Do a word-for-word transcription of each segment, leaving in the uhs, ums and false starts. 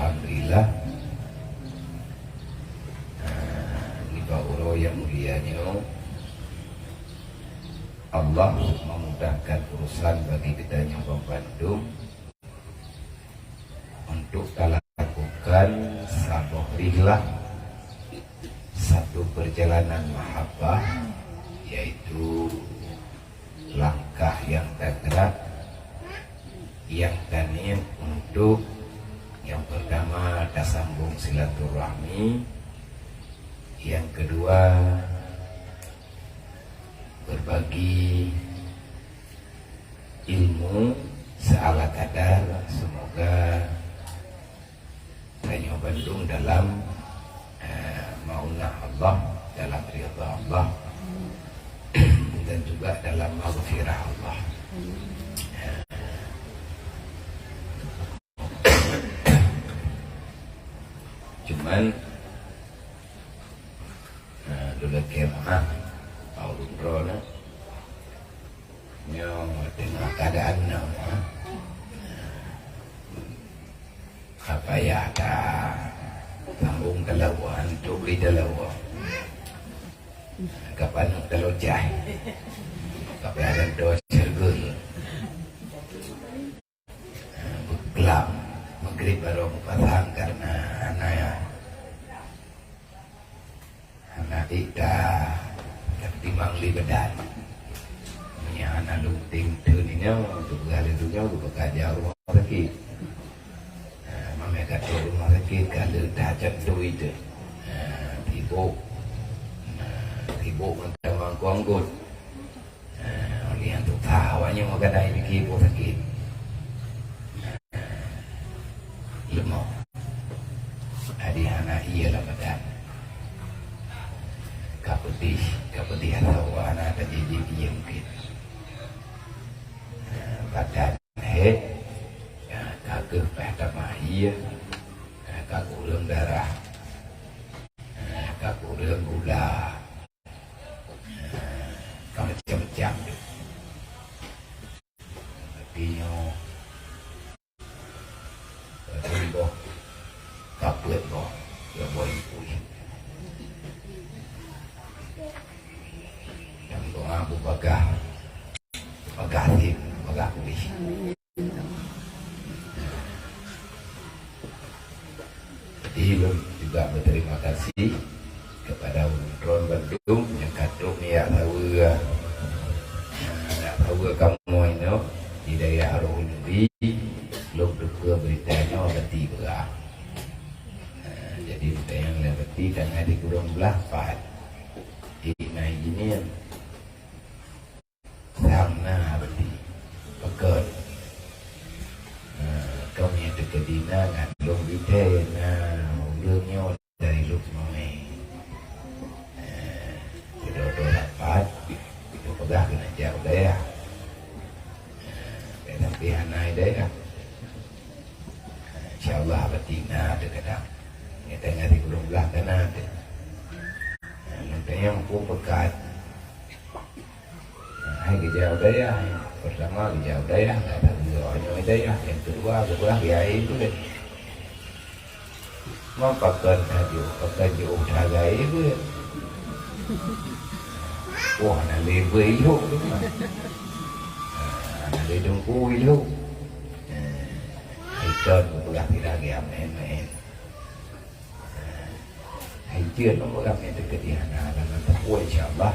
Alhamdulillah. Nah, nibak uroe nyang mulia nyoe, Allah memudahkan urusan bagi kita nyoe bandum untuk talakukan saboh rihlah, satu perjalanan mahabbah, yaitu langkah nyang tagerak, nyang taniet untuk nyang pertama tasambong silaturahmi, nyang kedua berbagi ilmu seala kadar. Semoga tanyoe bandum dalam, eh, maunah Allah, dalam ridha Allah, dan juga dalam maghfirah Allah. Cuman, eh, lôn lakée meu'ah, awak droeneuh nyoe teungoh keuadaan nyoe, eh, Ka payah that. Tanggong teulawah, untuk bri teulawah. Ka paneuk teulocah. Ka payah dan doa cergel. Beuklam. Maghrib baru meupasang karena hana ya. Hana ék ta, tapi timang lé badan. Meunyo hana lôn tem teungoh nyoe, teupeugah lé donya, teupeugah jak rumoh sakét. Ha, mamé ka trok rumoh sakét, ka lheueh that cantui teuh. Ha, tibok. Ha, tibok ngon tamong keu anggôt. Eh, oleh nyang tuha awaknyan meugadai pike boh sakét. Leumoh. Adi hana ie lam badan. Ka peudeh, ka peudeh atawa hana tajijik ie mungken. Eh, badan hét, eh, ka geuh paih tamah ie, eh, ka kureueng darah, eh, ka kureueng gula. Ka macam-macam. Tapi nyoe, padum boh, ka peuet boh, ya boh impui. Dan doa beubagah, beubagah zim, beubagah kuéh. Jadi, lôn juga berterima kasih kepada ureuëng droen bandum nyang ka trok neujak saweue, neujak saweue kamoe inoe di dayah Rohuludi. Lôn teupeue beurita nyoe bati beurah. Jadi, beutanyong lé bati tangai di kurong blah pat. Di nai jinian. Sang na beuti. Pakon. Nah, kami yang dekat dina ngan lôn bithé na ureuëng nyoe dari Lhokseumawe. Eh, jodoh-jodoh rapat, itu peugah keuneuk jak u dayah. Eh, tapi hana i dayah. Eh, insya Allah bati na teuh kadang. Nyata ngan di kurong blah kana teuh. Eh, nyata nyang pun peugah. Hai geujak u dayah, pertama geujak u dayah, ka teubiet nyoe dayah, nyang keudua geupeugah biaya pun. Mau pakon sajoe, pakon jiôh sagai pun. Wah, hana lé beu ilok tu mah. Hana lé dungku ilok. Hai kon geupeugah sira geuh meu'én-meu'én. Hai jeuet ngon ureuëng nyang teukeudi hana lam teupeu, insya Allah.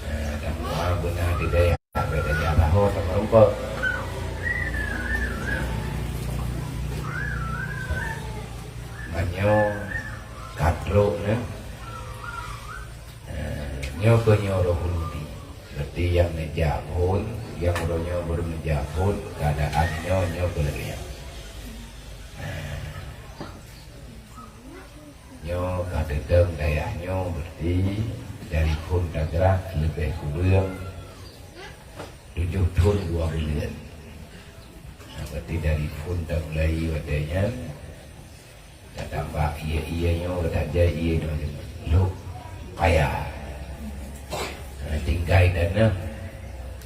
Eh, dan doa beuna di dayah, beda jak lahô sama rumpok. Meunyoe ka trok nyoe, eh, nyoe keuh nyoe Rohuludi. Berarti nyang neujak phon, nyang uroe nyoe baru neujak phon, keadaan nyoe, nyoe keuh lagée nyan. Eh, Nyoe ka teudong dayah nyoe, berarti dari phon Tangerang leubeh kureueng tujoh thon dua buleuen. Nah, berarti dari phon tamulai watée nyan, ka tambah ié-ié nyoe, ka tajak ié nyoe, lhok paya. Nah, tinggai dan na,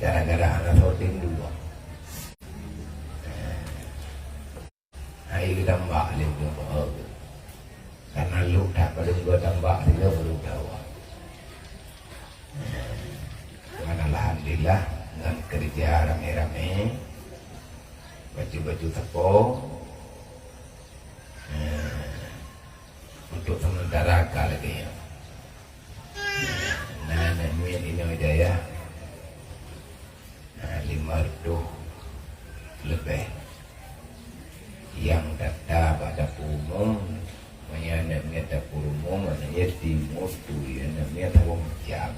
gara-gara hana soe tem dua. Hai geutambah lé ureuëng beuhe. Karena lhok that padum goe tambah sigoe baru tawa. Ngon alhamdulillah, ngon keureuja ramé-ramé, baju-baju sapo, eh, untuk sementara ka lagée nyoe. Na aneuk miet inoe Hidayah, na lima reutôh leubeh. Nyang data bak dapur umum, meunyoe aneuk miet dapur umum, aneuk miet timu tui, aneuk miet saboh macam.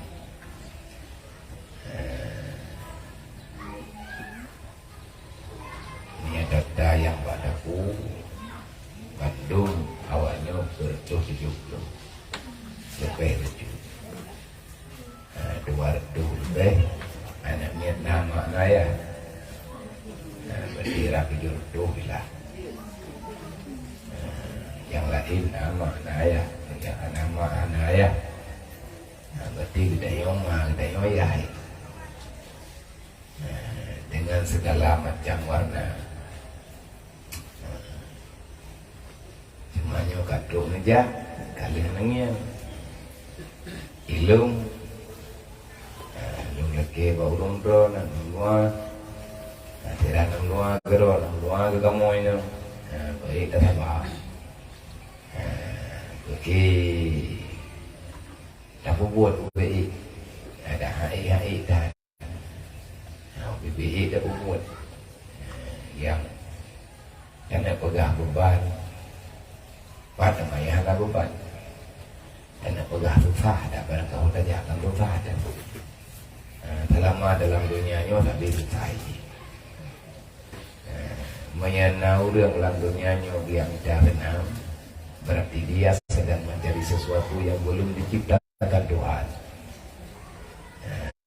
Eh, Meunyoe data nyang bak dapur, bandum awaknyoe sireutôh tujoh ploh, leubeh bacut. Ha, dua reutôh leubeh aneuk miet na mak na yah. Ha, berarti rab tujoh reutôh lah. Ha, nyang laén na mak na yah, nyang hana mak hana yah. Ha, berarti geutanyoe ma, geutanyoe yah. Dengan segala macam warna. Cuma nyoe ka trok neujak, ka lheueh neungieng. Ilong, eh, lôn lakée bak ureuëng droe, nang luwa, nang sira nang luwa keudroe, nang luwa keu kamoe nyoe. Eh, baik, tasaba. Eh, oke. Tapeubuet ubé ék. Ada hai-hai dah. Nah, ubé ék dah ubuet. Nyang kana peugah beuban, pat teuma nyang hana beuban. Kana peugah susah dah, barangkaho tajak lam susah dah. Nah, selama dalam dunia nyoe sabe susah jih. Nah, meunyoe na ureuëng lam dunia nyoe dia minta seunang, berarti dia sedang mencari sesuatu yang belum diciptakan Tuhan.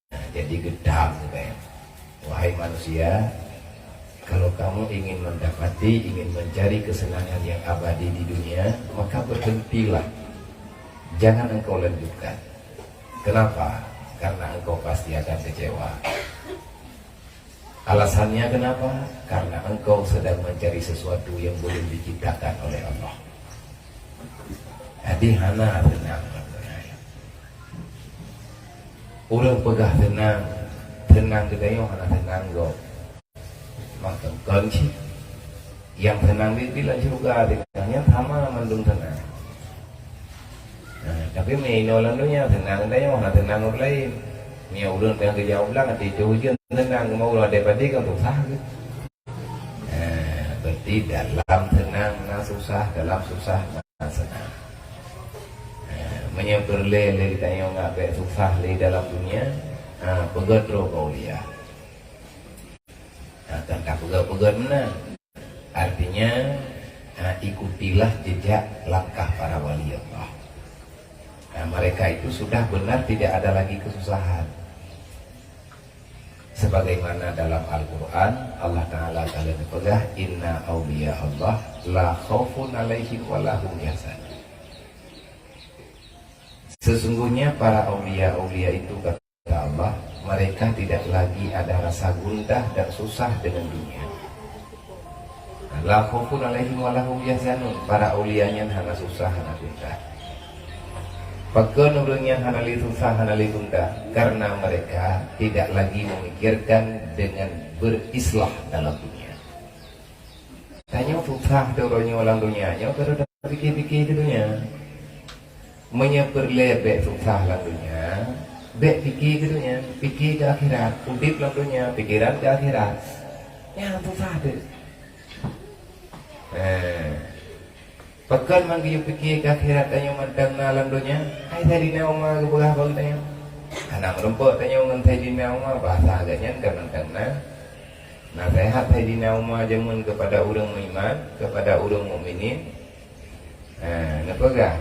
Nah, jadi geutam sagai. Wahai manusia, kalau kamu ingin mendapati, ingin mencari kesenangan yang abadi di dunia, maka berhentilah. Jangan engkau lanjutkan. Kenapa? Karena engkau pasti akan kecewa. Alasannya kenapa? Karena engkau sedang mencari sesuatu yang belum diciptakan oleh Allah. Jadi hana seunang. Ureuëng peugah seunang, seunang geutanyoe hana seunang gob. Maka kon cit. Nyang seunang di, di lam syeuruga teuka, nyan sama mandum seunang. Nah, tapi meunyoe inoe lam donya seunang geutanyoe, hana seunang ureuëng laén. Meunyoe ureuëng teungoh geujak u blang, até itoh ujeuen seunang, geumawöh lam padé kan susah geuh. Nah, berarti dalam seunang na susah, dalam susah na seunang. Nah, meunyoe peureulée lé geutanyoe ngat bék susah lé dalam dunia, nah, peugét droe keu aulia. Nah, kan tapeugét-peugét meunan. Artinya, nah, ikutilah jejak langkah para wali Allah. Nah, mereka itu sudah benar tidak ada lagi kesusahan. Sebagaimana dalam Al-Quran, Allah Ta'ala ka lheueh peugah, "Inna awliya Allah la khaufun alaihim wa la hum yahzanun." Sesungguhnya para aulia-aulia itu, kata Allah, mereka tidak lagi ada rasa gundah dan susah dengan dunia. La khaufun alaihim wa la hum yahzanun. Para aulia nyan hana susah, hana gundah. Pakon ureuëng nyan hana lé susah, hana lé gundah? Karena mereka tidak lagi memikirkan dengan berislah dalam dunia. Tanyoe susah droe nyoe lam dunia nyoe, keureuna pike-pike keu dunia. Meunyoe peureulée bék susah lam dunia, bék pike keu dunia, pike keu akhirat. Udeb lam dunia, pikeran keu akhirat. Nyan susah teuh. Eh, pakon mangat geuyue pike keu akhirat tanyoe mantong na lam donya? Hai Saidina Umar geupeugah bak geutanyoe. Hana meurumpok tanyoe ngon Saidina Umar, bahasa geuh nyan ka mantong na. Naseuhat Saidina Umar jameun keupada ureuëng meuiman, keupada ureuëng mukminin. Ha, neupeugah,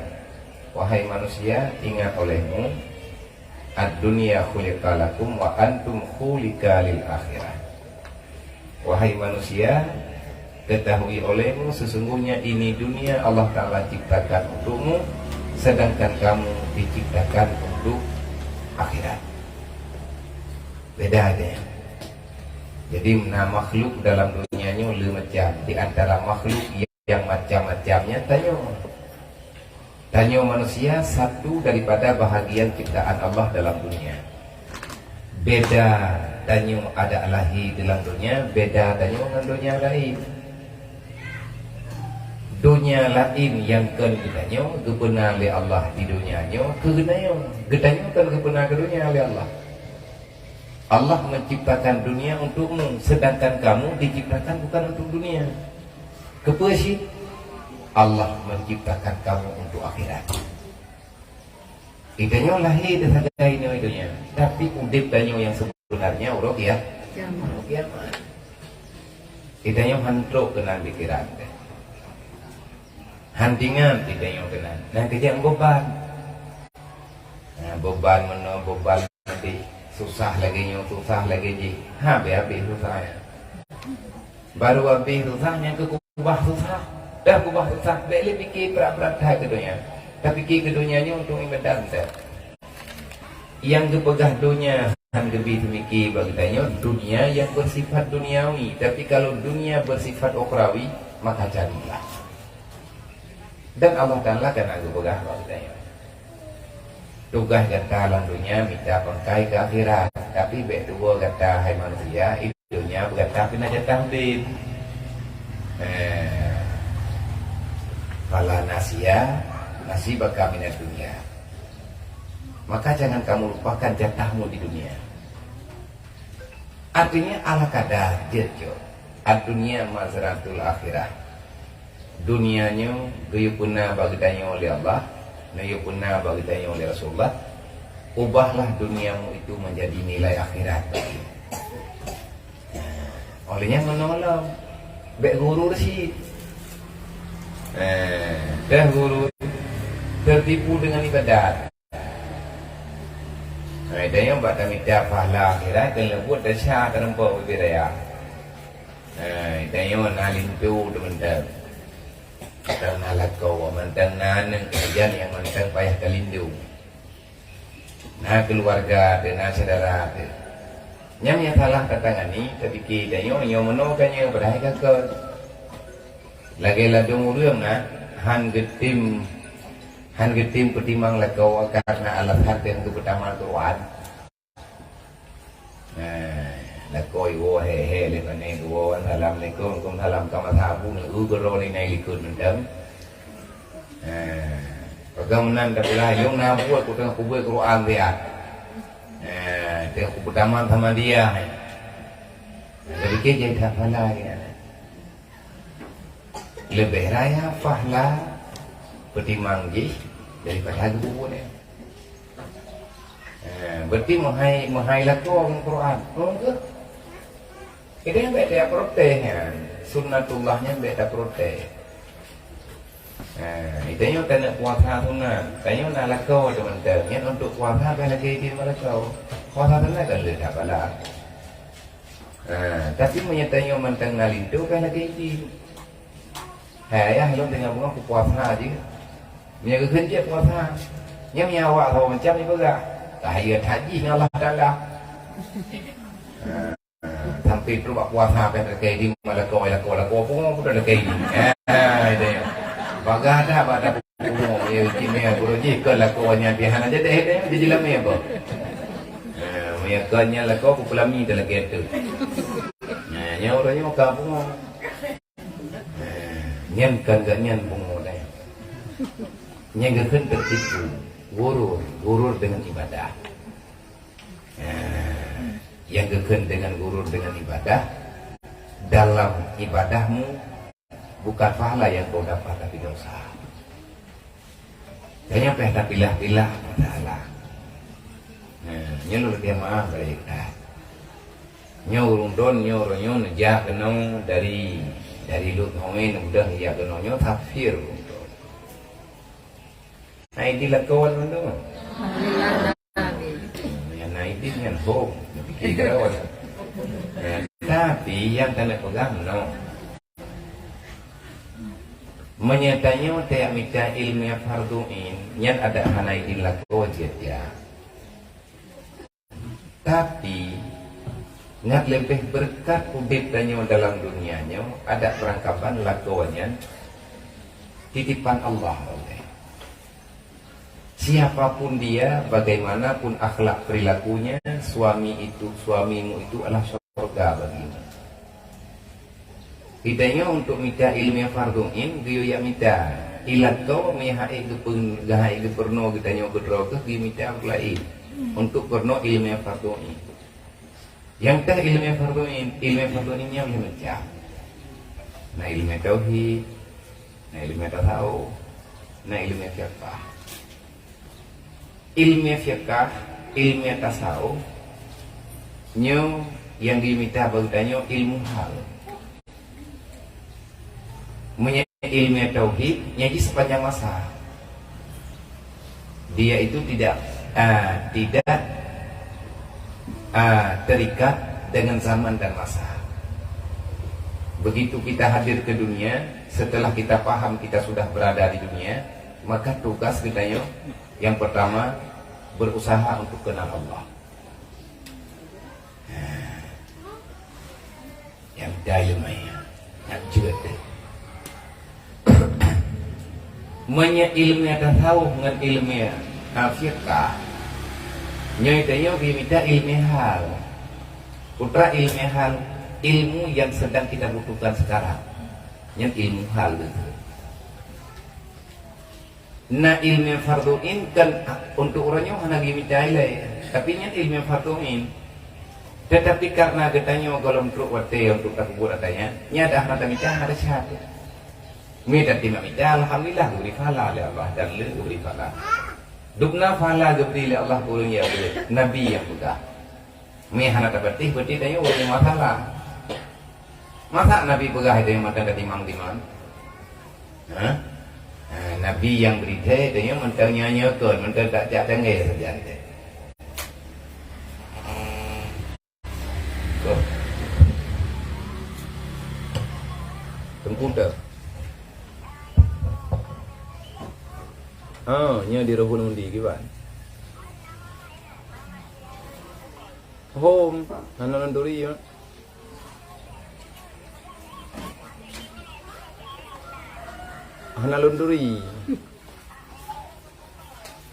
"Wahai manusia, ingat olehmu, ad-dunya khuliqa lakum wa antum khuliqa lil akhirah." Wahai manusia, ketahui olehmu, sesungguhnya ini dunia Allah Ta'ala ciptakan untukmu, sedangkan kamu diciptakan untuk akhirat. Beda aja. Jadi, na makhluk dalam dunia nyoe le macam, di antara makhluk nyang macam-macam nyan tanyoe. Tanyoe manusia satu daripada bahagian ciptaan Allah dalam dunia. Beda tanyoe adak lahé dalam dunia, beda tanyoe ngon dunia laén. Dunia laén nyang kon geutanyoe geubeuna lé Allah di dunia nyoe keu geutanyoe. Geutanyoe kon geubeuna keu dunia lé Allah. Allah menciptakan dunia untukmu, sedangkan kamu diciptakan bukan untuk dunia. Keupeue cit? Allah menciptakan kamu untuk akhirat. Geutanyoe lahé sagai inoe donya, tapi udeb tanyoe nyang sebenarnya uroe kia-, uroe kiamat. Geutanyoe han trok keunan pikiran teuh. Han tingat geutanyoe keunan. Nah, keujang beban. Nah, beban meunoe, beban nanti. Susah lagée nyoe, susah lagée jih. Ha, habéh-habéh susah nyan. Baru habéh susah, nyang keu kubah susah. Dah kubah susah, bék lé pike brat-brat that keu donya. Tapike keu donya nyoe untuk iébadat teuh. Nyang geupeugah donya han geubi teumike bak geutanyoe, dunia yang bersifat duniawi. Tapi kalau dunia bersifat ukhrawi, maka carilah. Dan Allah Taala kan geupeugah bak geutanyoe, tugaih gata lam dunia mita pangkai keu akhirat. Tapi bék tuwoe gata, hai manusia, i donya beugata pih na jatah udeb. Eh, fala nasiya nasibaka minad dunya. Maka jangan kamu lupakan jatahmu di dunia. Artinya, ala kadar jeuet jok. Ad-dunya mazra'atul akhirah. Dunia nyoe geuyue peuna bak geutanyoe lé Allah, neuyue peuna bak geutanyoe lé Rasulullah. Ubahlah duniamu itu menjadi nilai akhirat. Oleh nyan meunolong, bék gurur cit. Eh, dah gurur, tertipu dengan ibadat. Hai, tanyoe bak tamita pahala akhirat, keu leubuet desya tarumpok bibit raya. Hai, tanyoe na linto teumantong. Mantong na lakoe, mantong na aneuk, sajan nyang mantong payah talindong. Na keuluwarga teuh, na syedara teuh. Nyang, nyang salah tatangani, tapike tanyoe, nyoe meunoe ka nyoe, padahai ka kon. Lagée ladôm ureuëng na, han geutem Han geutem peutimang lakoe karna alasan teuh geupeutamat Quran. Nah, lakoe iwoe he-he lé pane geuwoe, "Assalamualaikum." "Waalaikumsalam." Ka masa bu na u geuroe ni nai likot mantong. Nah, peugah meunan tapeugah, "Yong na buet ku teungoh kubuet Quran siat." Nah, teungoh kupeutamat sama dia. Nah, tapike jai that phala dia. Leubeh raya pahala peutimang jih daripada geububuet nyan. Eh, berarti meuhai, meuhai lakoe ngon Quran. Oh, ke? Itu yang baik dia protes nyan. Sunnatullah nyan baik dia protes. Eh, itu yang kena puasa sunat. Tanya nak lakoe teman-teman. Nyan untuk puasa kan lagi di lakoe. Puasa sunat kan lebih tak pala. Ha, tapi meunyoe tanyoe mantong na linto, ka lagée jih. Hai ayah, lôn teungoh beungoh kupuasa jih. Meunyoe geukheun cit puasa, nyan meunyoe awak saboh macam jipeugah, "Tahiyat haji ngon Allah Taala." Ha, sampai trok bak puasa, pih lakée di, lakoe, lakoe, lakoe, pungo pun lakée di. Ha, itu ya. Bagah dah bak dapur. Pungo, ya, cik mia guru jih ke lakoe nyan pih hana jadi deh, dia jelamé apa? Ha, mia ke nyan lakoe ku pelami dah lagée tu. Ha, nyan orang nyan ka pungo. Ha, nyan kan gak nyan pungo deh. Nyan geukheun tertipu, gurur, gurur dengan ibadah. Ha, nyang geukheun dengan gurur dengan ibadah, dalam ibadahmu bukan pahala yang kau dapat, tapi dosa. Hanya payah tapilah-pilah masalah. Nah, nyoe lôn leueh maaf bak gata. Nyoe ureuëng don, nyoe ureuëng nyoe neujak keunoe dari, dari Lhokseumawe, mudah neujak keunoe, nyoe safir ureuëng don. Hai di lakoe mandum. Alhamdulillah. Nyang na idin nyan hom, neupike keurawan. Nah, tapi nyang keuneuk peugah meunoe. Meunyoe tanyoe tajak mita iéleumé fardhu ain, nyan adak hana idin lakoe jeuet jak. Tapi, ngat leubeh beureukat udeb tanyoe dalam dunia nyoe, adak beurangkaban lakoe nyan titipan Allah. Siapapun dia, bagaimanapun akhlak perilakunya, suami itu, suamimu itu adalah syurga bagimu. Geutanyoe untuk mita ileumèe fardhu ain, geuyue jak mita. Ilakèe meuhai geupeun-, geuhai geupeurunoe geutanyoe keudroe keuh geuyue mita ureueng laén untuk peurunoe ileumèe fardhu ain. Nyang teuh ileumèe fardhu ain, ileumèe fardhu ain nyan lhèe macam. Na ileumèe tauhid, na ileumèe tasawuf, na ileumèe fiqah. Ileumèe fiqah, ileumèe tasawuf, nyoe nyang geumita bak geutanyoe ilmu hal. Meunyoe ileumèe tauhid, nyan jih sepanjang masa. Dia itu tidak, ah, tidak, ah, terikat dengan zaman dan masa. Begitu kita hadir ke dunia, setelah kita paham kita sudah berada di dunia, maka tugas kita yang, yang pertama, berusaha untuk kenal Allah. Nyang dayeuem nyan, nyang jeuet deh. Meunyoe ileumèe tasawuf ngon ileumèe, ah, fiqah, nyoe tanyoe geumita ileumèe hal. Peue treuk ileumèe hal, ilmu yang sedang kita butuhkan sekarang. Nyan ilmu hal tu. Na ileumèe fardhu ain kan untuk uroe nyoe hana geumita ilèe, tapi nyan ileumèe fardhu ain. Tetapi karena geutanyoe gohlom trok watèe untuk tapeubuet ata nyan, nyan dah hana tamita, hana syahadat. Mita, mita, alhamdulillah geubri pahala lé Allah dan le geubri pahala. Dubna pahala geubri lé Allah keu ureueng nyang le, Nabi nyang peugah. Meuhana tapatéh, berarti tanyoe ureueng masalah. Masa Nabi peugah itu nyang mantong tatimang-timang? Hah? Ha, Nabi nyang beurita tanyoe mantong nyoe-nyoe kon, mantong tak jak canggih saja kita. Tuh. Teungku dah. Ha, nyoe di Rohul Undi kiban. Hom, hana lôn turi, ya. Hana lôn turi.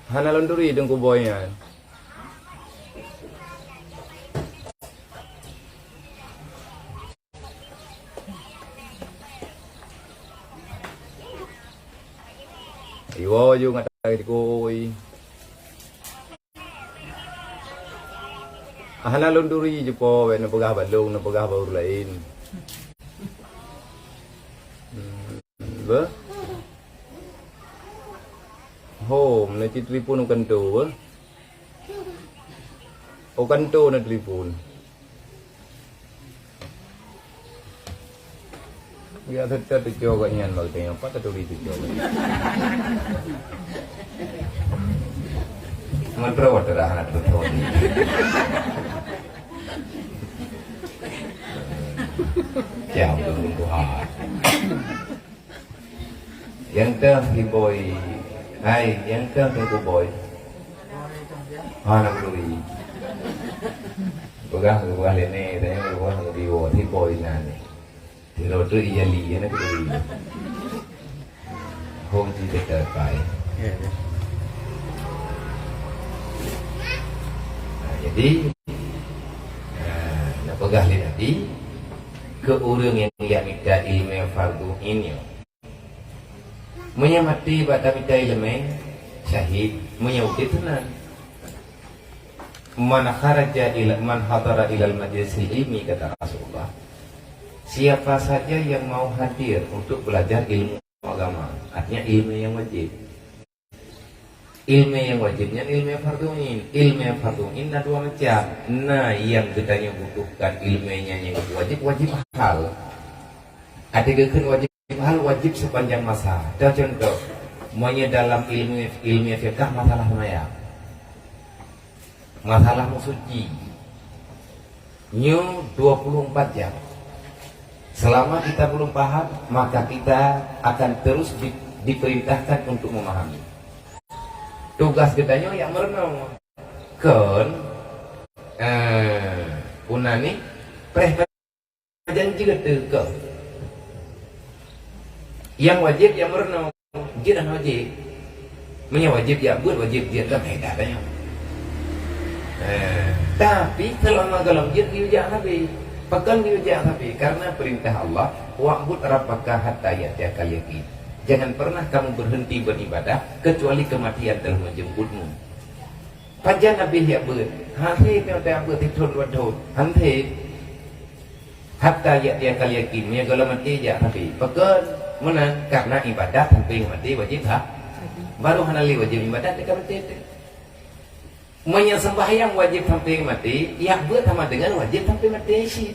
Hana lôn turi Teungku Boy nyan. Iwoe ju ngat-, tikui. Hana lôn turi ju po, wék neupeugah bak lôn, neupeugah bak ureueng laén. Hmm, beuh? Hom, neucit telepon u kanto, beuh? U kanto neutelepon. Ya, teucok gobnyan bak geutanyoe, pat taturi teucok gobnyan. Meudroe teudah hana teupeutron. Jam tu Tuhan. Nyang teuh si Boy. Hai, nyang teuh Teungku Boy. Hana keuduri. Peugah, peugah lé nèk, tanya peugah ngon biwö, si Boy na nèk. Sidroe teuk ijali, hana keuduri. Hom si teuka pai. Ya, ya. Nah, jadi, nah, neupeugah lé Nabi, keu ureueng nyang jak mita ileumèe fardhu ain nyoe. Meunyoe maté bak tamita ileumèe, syahid, meunyoe udép seunang. "Man kharaja ila, man hadara ilal majlisil ilmi," kata Rasulullah, "Siapa saja yang mau hadir untuk belajar ilmu agama," artinya ilmu yang wajib. Ilmu yang wajib nyan ilmu fardhu ain. Ilmu fardhu ain na dua macam. Na yang geutanyoe butuhkan ilmu nyan nyang wajib, wajib hal. Ada geukheun wajib hal, wajib sepanjang masa. Contoh, meunyoe dalam ilmu, ilmu fiqah masalah seumayang. Masalah meusuci. Nyoe dua puluh empat jam. Selama kita belum paham, maka kita akan terus di, diperintahkan untuk memahami. Tugas geutanyoe nyang meurunoe. Kon, eh, puna ni, preh janji keu teuka. Nyang wajéb nyang meurunoe. jeuet hana wajéb. Meunyoe wajéb jak beuet, wajéb jeuet kan, hai dah tanyoe. Eh, tapi selama gohlom jeuet geuyue jak sabe. Pakon geuyue jak sabe? Karena perintah Allah, "Wa'bud rabbaka hatta ya'tiyakal yaqin." Jangan pernah kamu berhenti beribadah kecuali kematian telah menjemputmu. Pajan Nabi jak beuet? Hase meunyoe tajak beuet sithon dua thon. Hase. Hatta ya'tiyakal yaqin, meunyoe gohlom maté jak sabe. Pakon? Meunan, karena ibadat sampai maté wajéb ha. Baru hana lé wajéb ibadat dekat maté teuh. Meunyoe sembahyang wajéb sampai maté, jak beuet sama dengan wajéb sampai maté cit.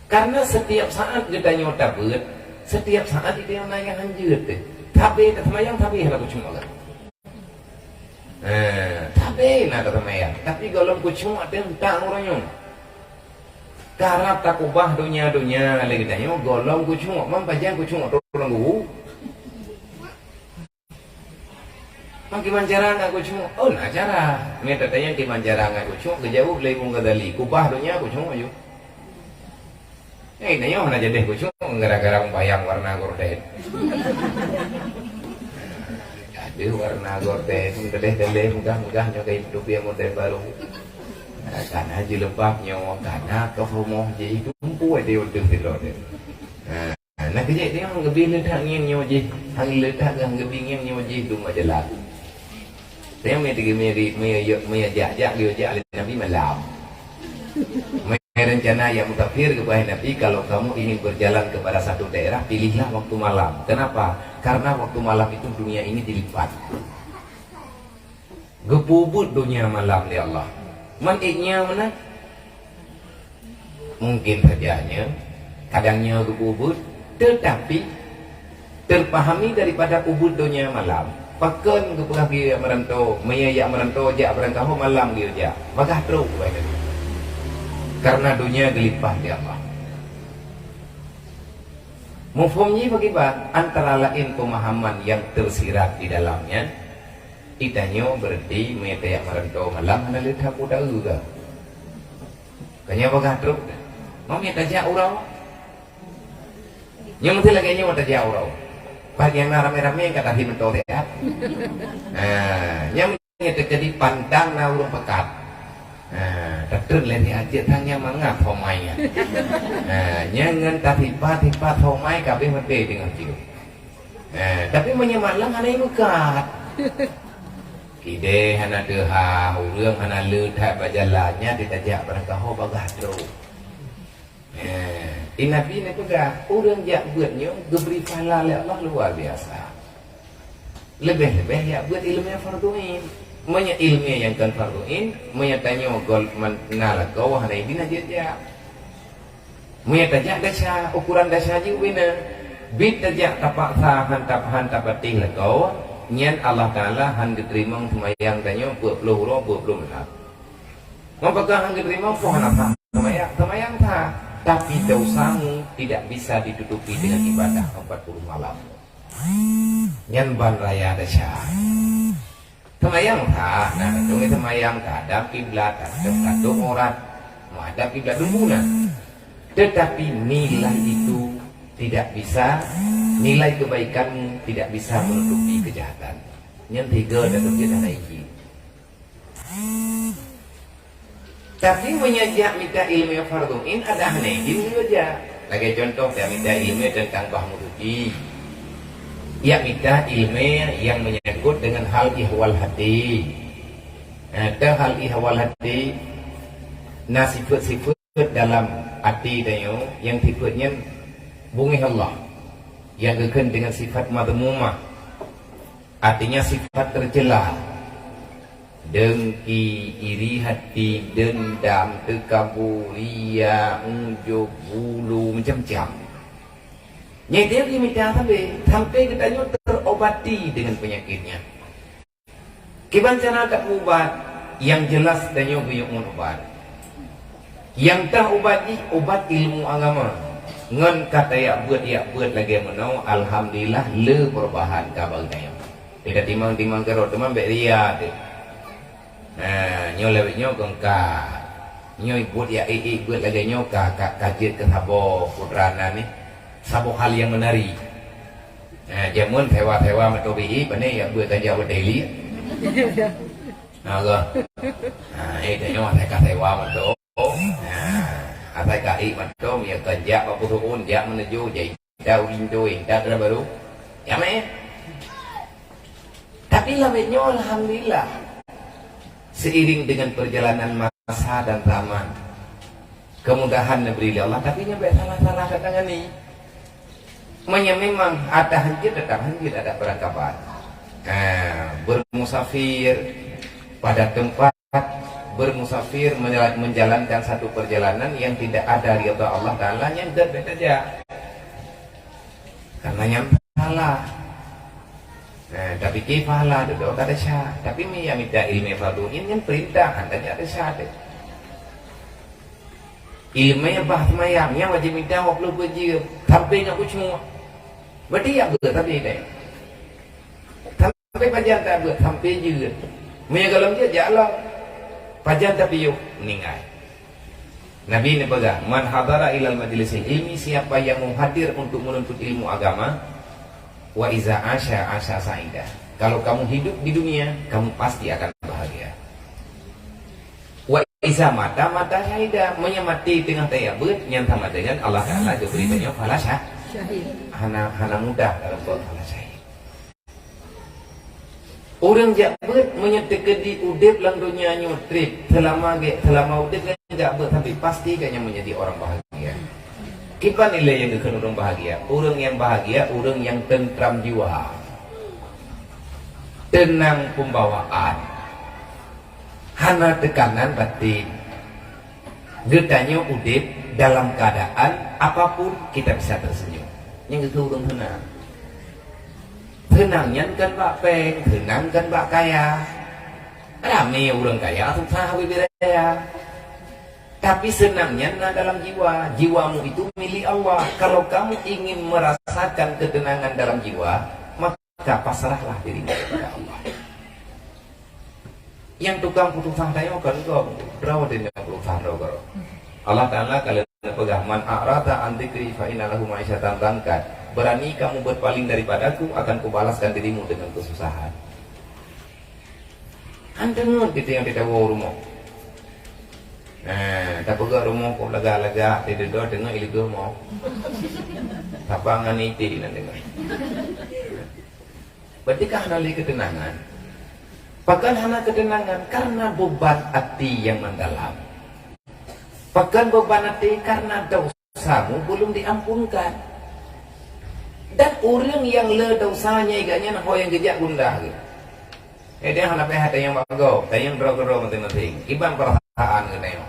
Karena setiap saat geutanyoe tabeuet, setiap saat geutanyoe na nyang hanjeuet teuh. Sabe taseumayang, sabe hana khusyuk lom. Eh, sabe na taseumayang, tapi gohlom khusyuk teuntang uroe nyoe. Karab takubah donya-donya lé geutanyoe, gohlom khusyuk, man pajan khusyuk teuh ureueng guru. Man kiban cara ngat khusyuk? Oh, na cara. Meunyoe tatanyong kiban cara ngat khusyuk, geujaweueb lé Imam Ghazali, kubah donya khusyuk aju. Eh, tanyoe hana jadeh khusyuk gara-gara bayang warna gorden. Aduh, warna gorden, teuléh-teuléh, megah-megah nyoe kayém tupiah model baru. Kana jilbab nyoe, kana keuh rumoh jih, tumpu di udeueng sidroe teuh. Ha, na keujeuet nyoe geubri le that ngieng nyoe jih, hana le that geubri ngieng nyoe jih dum bak jalan. Tanyoe meuteumé ri, meunyoe, meunyoe jak-jak geuyue jak lé Nabi malam. Meunyoe rencana jak musafir, geupeugah Nabi, "Kalau kamu ingin berjalan kepada satu daerah, pilihlah waktu malam." Kenapa? Karena waktu malam itu dunia ini dilipat. Geupeubuet donya malam lé Allah. Man ék nyoe meunan? Mungkin saja nyoe, kadang nyoe geupeubuet, tetapi terpahami daripada ubuet donya malam. Pakon geupeugah geuyue jak meuranto, meunyoe jak meuranto jak barangkaho malam geuyue jak. Bagaih trok, karena donya geulipat lé Allah. Muphom jih pakriban? Antara laén pemahaman yang tersirat di dalamnya, geutanyoe berarti meunyoe tajak meuranto malam hana le that peue taeu ka. Ka nyoe bagaih trok. Meunyoe tajak uroe. Nyoe meusti lagèe nyoe tajak uroe. Pat nyang na ramé-ramé ka tahi meuntô siat. Ha, nyoe Nyan teukeudi pandang na ureueng peukat. Ha, tatreun lé di Aceh sang nyang mangat homai nyan. Ha, nyan ngon tasipat-sipat homai ka abéh maté teungoh cium. Ha, tapi meunyoe malam hana imeukat. Idéh hana teuhah, ureueng hana le that bak jalan, nyan teutajak barangkaho bagaih trok. Eh, di Nabi neupeugah, ureueng jak beuet nyoe geubri pahala lé Allah luar biasa. Leubeh-leubeh jak beuet ileumèe fardhu ain. Meunyoe ileumèe nyang kon fardhu ain, meunyoe tanyoe gohlom na lakoe hana idin hana jeuet jak. Meunyoe tajak desya, ukuran desya jih ubena. Bit tajak tapaksa han tap-, han tapatéh lakoe, nyan Allah Taala han geuteurimong seumayang tanyoe peuet ploh uroe, peuet ploh malam. Meunyoe han geuteurimong, peue hana sah seumayang? Seumayang sah, tapi dosamu tidak bisa ditutupi dengan ibadah empat puluh malam. Nyan ban raya desya. Seumayang sah, na, katong seumayang, tahadap kiblat, tateup, tateup aurat, menghadap kiblat, dum na. Tetapi nilai itu tidak bisa, nilai kebaikanmu tidak bisa menutupi kejahatan. Nyan tiga dah terjadi hana izin. Tapi meunyoe jak mita ileumèe fardhu ain, ada hana idin geuyue jak. Lagèe contoh, jak mita ileumèe teuntang bah meusuci. Jak mita ileumèe nyang menyangkut dengan hal ihwal hati. Eh, teuh hal ihwal hati, na sifeuet-sifeuet dalam hati tanyoe nyang sifeuet nyan beungéh Allah, nyang geukheun dengan sifat madhmumah. Artinya sifat tercela. Dengki, iri hati, dendam, teukabô, ria, ujub, ghulu, macam-macam. Nyan dia geumita sabe, sampai geutanyoe terobati dengan penyakitnya. Kiban cara tapeuubat, nyang jelas tanyoe geuyue ngon ubat. Nyang teuh ubat jih, ubat ilmu agama. Ngon ka tajak beuet, jak beuet lagèe meunoe, alhamdulillah, le peurubahan ka bak geutanyoe. Teuka timang-timang keurot, teuma bèk ria teuh. Nah, nyoe lawét nyoe kon ka. Nyoe buet jak ék-ék beuet lagèe nyoe ka, ka, ka jeuet keu saboh putra nan nyoe. Saboh hal nyang meunari. Ha, jameun sewa-sewa moto B I, pane jak beuet tajak beuet daily. Allah. Ha, eh, tanyoe asai ka sewa moto. Ha, asai ka ék moto, meunyoe kon jak bak peureu'un, jak meunuju, jak intat u linto, intat rot baru. Ya, meh? Tapi lawét nyoe, alhamdulillah, seiring dengan perjalanan masa dan zaman, kemudahan diberi oleh Allah, tapi nyoe bèk salah-salah katangani. Meunyoe memang ada hanjeuet, tetap hanjeuet, ada perangkapan. Ha, bermusafir pada tempat, bermusafir menjala-, menjalankan satu perjalanan yang tidak ada ridha Allah Ta'ala, nyan deuh bèk tajak. Karena nyan pahala. Nah, tapi ki pahala dudoe ka desya. Tapi mi ya mita ilmu fardu ain nyan perintah, hana jak desya deh. Ilmu bah semayang, nyan wajib mita dua puluh beuet jeuem. Sampai nyoe kucuk. Berarti ya beuet tapi deh. Sampai pajan tak beuet, sampai jeuet. Meunyoe gohlom jeuet, jak lom. Pajan tapi yoh, meninggai. Nabi neupeugah, "Man hadara ilal majlisil ilmi," siapa yang mau hadir untuk menuntut ilmu agama, "wa iza asya, asya sa'idah." Kalau kamu hidup di dunia, kamu pasti akan bahagia. "Wa iza mata, mata syahida." Meunyoe maté teungoh tajak beuet, nyan sama dengan Allah Ta'ala geubri tanyoe pahala syah-, Syahid. Hana, hana mudah dalam buet pahala syahid. Ureuëng jak beuet meunyoe teukeudi udeb lam donya nyoe treb, seulama ge-, seulama udeb nyan jak beuet, tapi pasti gobnyan meunjadi orang bahagia. Kiban ilée nyang geukheun ureuëng bahagia? Ureuëng nyang bahagia, ureuëng nyang teuntram jiwa, teunang peumbawaan, hana teukanan batin. Geutanyoe udeb dalam keuadaan apapun kita bisa tersenyum. Nyang geukheun ureuëng seunang. Seunang nyan kon bak péng, seunang kon bak kaya. Ramé ureuëng kaya susah bibiraya. Tapi seunang nyan na dalam jiwa. Jiwamu itu milik Allah. Kalau kamu ingin merasakan ketenangan dalam jiwa, maka pasrahlah dirimu kepada Allah. Nyang tukang putusan tanyoe kon gob, droe deh nyang putusan droe keudroe. Allah Ta'ala ka lheueh neupeugah, "Man a'rada an dzikri fa inna lahu ma'isyatan dhanka." Berani kamu berpaling daripada-Ku, akan Kubalaskan dirimu dengan kesusahan. Han teungeut geutanyoe tawoe u rumoh. Nah, tapeugah rumoh kok lagak-lagak, tideudok teungeut ileugeuh mo. Sapa ngon iti nan teungeut. Berarti ka hana lé keuteunangan. Pakon hana keuteunangan? Karena beban até nyang mendalam. Pakon beban até? Karena dosamu belum diampunkan. Dan ureuëng nyang le dosa nyan, gobnyan ho nyang geujak gundah geuh. Eh, dia hana payah tanyong bak gob, tanyong droe keudroe maséng-maséng. Kiban peurasaan geutanyoe.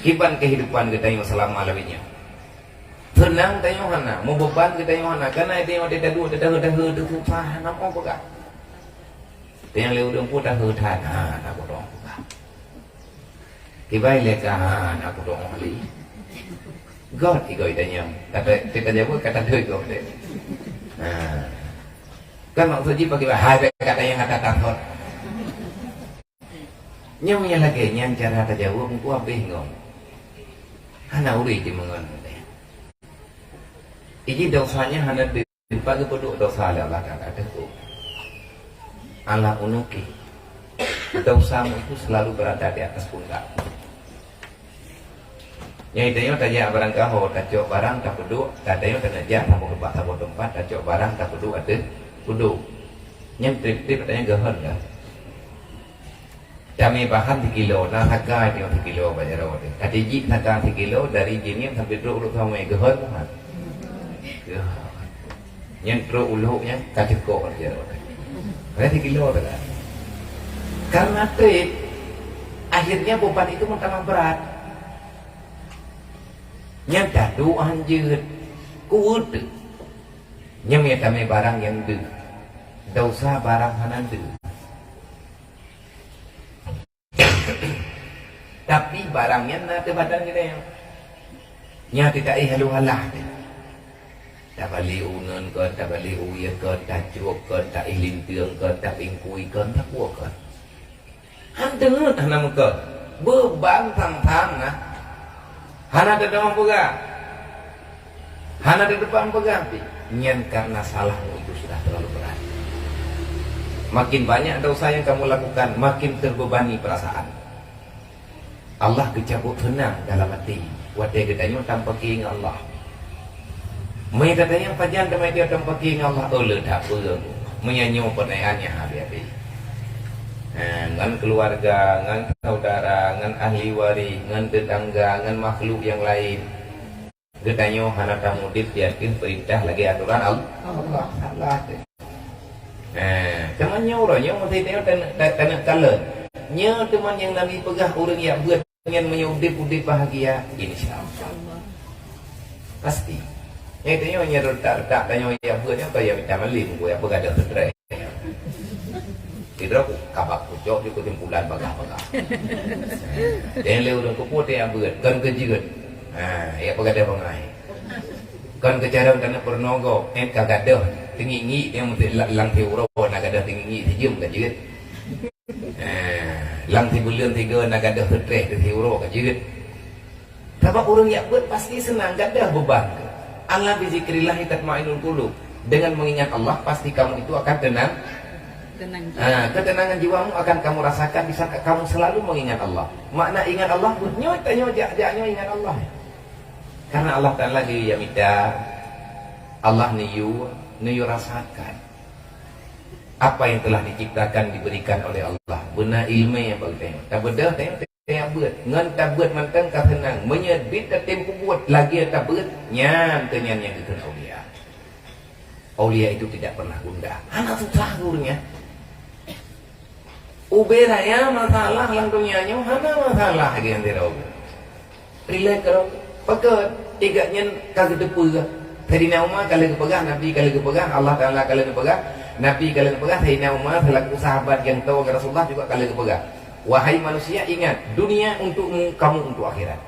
Kiban kehidupan geutanyoe seulama lawét nyoe. Seunang tanyoe hana, meubeban geutanyoe hana, kana tanyoe teuduek teudahe-dahe teususah hana mo peugah. Tanyoe lé ureuëng pun dahe that, ha, hana peudong peugah. Kiban lé ka, ha, hana peudong lé. Got igoi tanyoe, kata kita jawab kata doi got deh. Ha. Kan maksud jih bagaimana? Hai, kata nyang kata takot. Nyang, nyang lagée nyan cara tajaweueb, meungko habéh ngon. Hana ureuëng jimeungon. Iji dosa nyan hana deuh, pat geupeuduek dosa lé Allah Taala teuh. Ala unuki. Dosamu itu selalu berada di atas pundak. Nyang tanyoe tajak barang kaho, tacok barang, tapeuduek, tanyoe taneuk jak saboh teumpat, saboh teumpat, tacok barang, tapeuduek ateueh peuduek. Nyan treb-treb tanyoe geuhon ka. Tamé bahan sikilo, na saka tanyoe sikilo bak jaroe teuh. Ka tijik saka sikilo dari Jeunieb sampai trok u Lhokseumawe geuhon, ha. Geuhon. Nyan trok u Lhok nyan ka cukôp aja. Berarti kilo tu kan. Karena treb, akhirnya beban itu bertambah berat. Nyan tadu hanjeuet, kuweuet. Nyan meutamé barang nyang deuh. Dosa barang hana deuh. Tapi barang nyan na teuh badan geutanyoe. Nyan teuh taéh haloh alah teuh. Tabalek uneun kon, tabalek uyeue kon, tacuek kon, taéh linteung kon, tapingkui kon, tapuwoe kon. Han teungeut hana meukon. Beuban sang-sang na. Hana teutamong peugah. Hana teuteupeue peugah pih, nyan karena salahmu itu sudah terlalu berat. Makin banyak dosa yang kamu lakukan, makin terbebani perasaan. Allah geucabut seunang dalam até watée geutanyoe tampaki ngon Allah. Meunyoe geutanyoe pajan teuma geutanyoe tampaki ngon Allah, oh, le that peue. Meunyoe nyoe peunaian nyang habéh-habéh. Ha, ngon keuluwarga, ngon saudara, ngon ahli waréh, ngon teutangga, ngon makhluk nyang laén. Geutanyoe hana tamudeb di ateueh peurintah lagée atoran Al-, Allah. Salah teuh. Eh, teuma nyoe uroe nyoe meusti tanyoe tan-, tan-, taneuk kalon. Nyoe teuma nyang Nabi peugah ureuëng jak beuet nyan meunyoe udeb-udeb bahagia, insya Allah. Pasti. Nyoe tanyoe nyoe retak-retak tanyoe jak beuet nyoe kaya mita malem, kaya peugah dah stres. Sidroe ku kabak pucok di kesimpulan bagah-bagah. Jangan lé ureuëng keupeue teuh nyang beuet, kon keu jeuet. Ha, ya peugah bangai. Kon keu cara taneuk peurunoe gob, eh, ka gadôh teungiek-ngiek nyang meuteuk la-, lam siuroe na gadôh teungiek-ngiek sijeuem ka jeuet. Ha, lam sibuleuen sigoe na gadôh seutreh teuh siuroe ka jeuet. Sabab ureuëng jak beuet pasti seunang, gadôh beuban. Ala bizikrillahi tatmainnul qulub. Dengan mengingat Allah, pasti kamu itu akan tenang. Tenang. Ha, ketenangan jiwamu akan kamu rasakan di saat kamu selalu mengingat Allah. Makna ingat Allah, nyoe tanyoe jak-jak nyoe ingat Allah. Karena Allah Taala geuyue mita, Allah neuyue, neuyue rasakan apa yang telah diciptakan, diberikan oleh Allah. Beuna iéleumé bak geutanyoe. Tabeudôh tanyoe teuka beuet. Ngon tabeuet mantong ka seunang. Meunyoe bit tatem peubuet lagée tabeuet, nyan teuh nyan nyang geukheun aulia. Aulia itu tidak pernah gundah. Hana susah geuh nyan. Ubé raya masalah lam donya nyoe hana masalah lagée ngon sidroe. Rilek keudroe. Pakon? Igat nyan ka geuteupeue. Saidina Umar ka lheueh geupeugah, Nabi ka lheueh geupeugah, Allah Taala ka lheueh geupeugah, Nabi ka lheueh geupeugah, Saidina Umar selaku sahabat nyang toe ngon Rasulullah juga ka lheueh geupeugah. Wahai manusia, ingat, dunia untukmu, kamu untuk akhirat.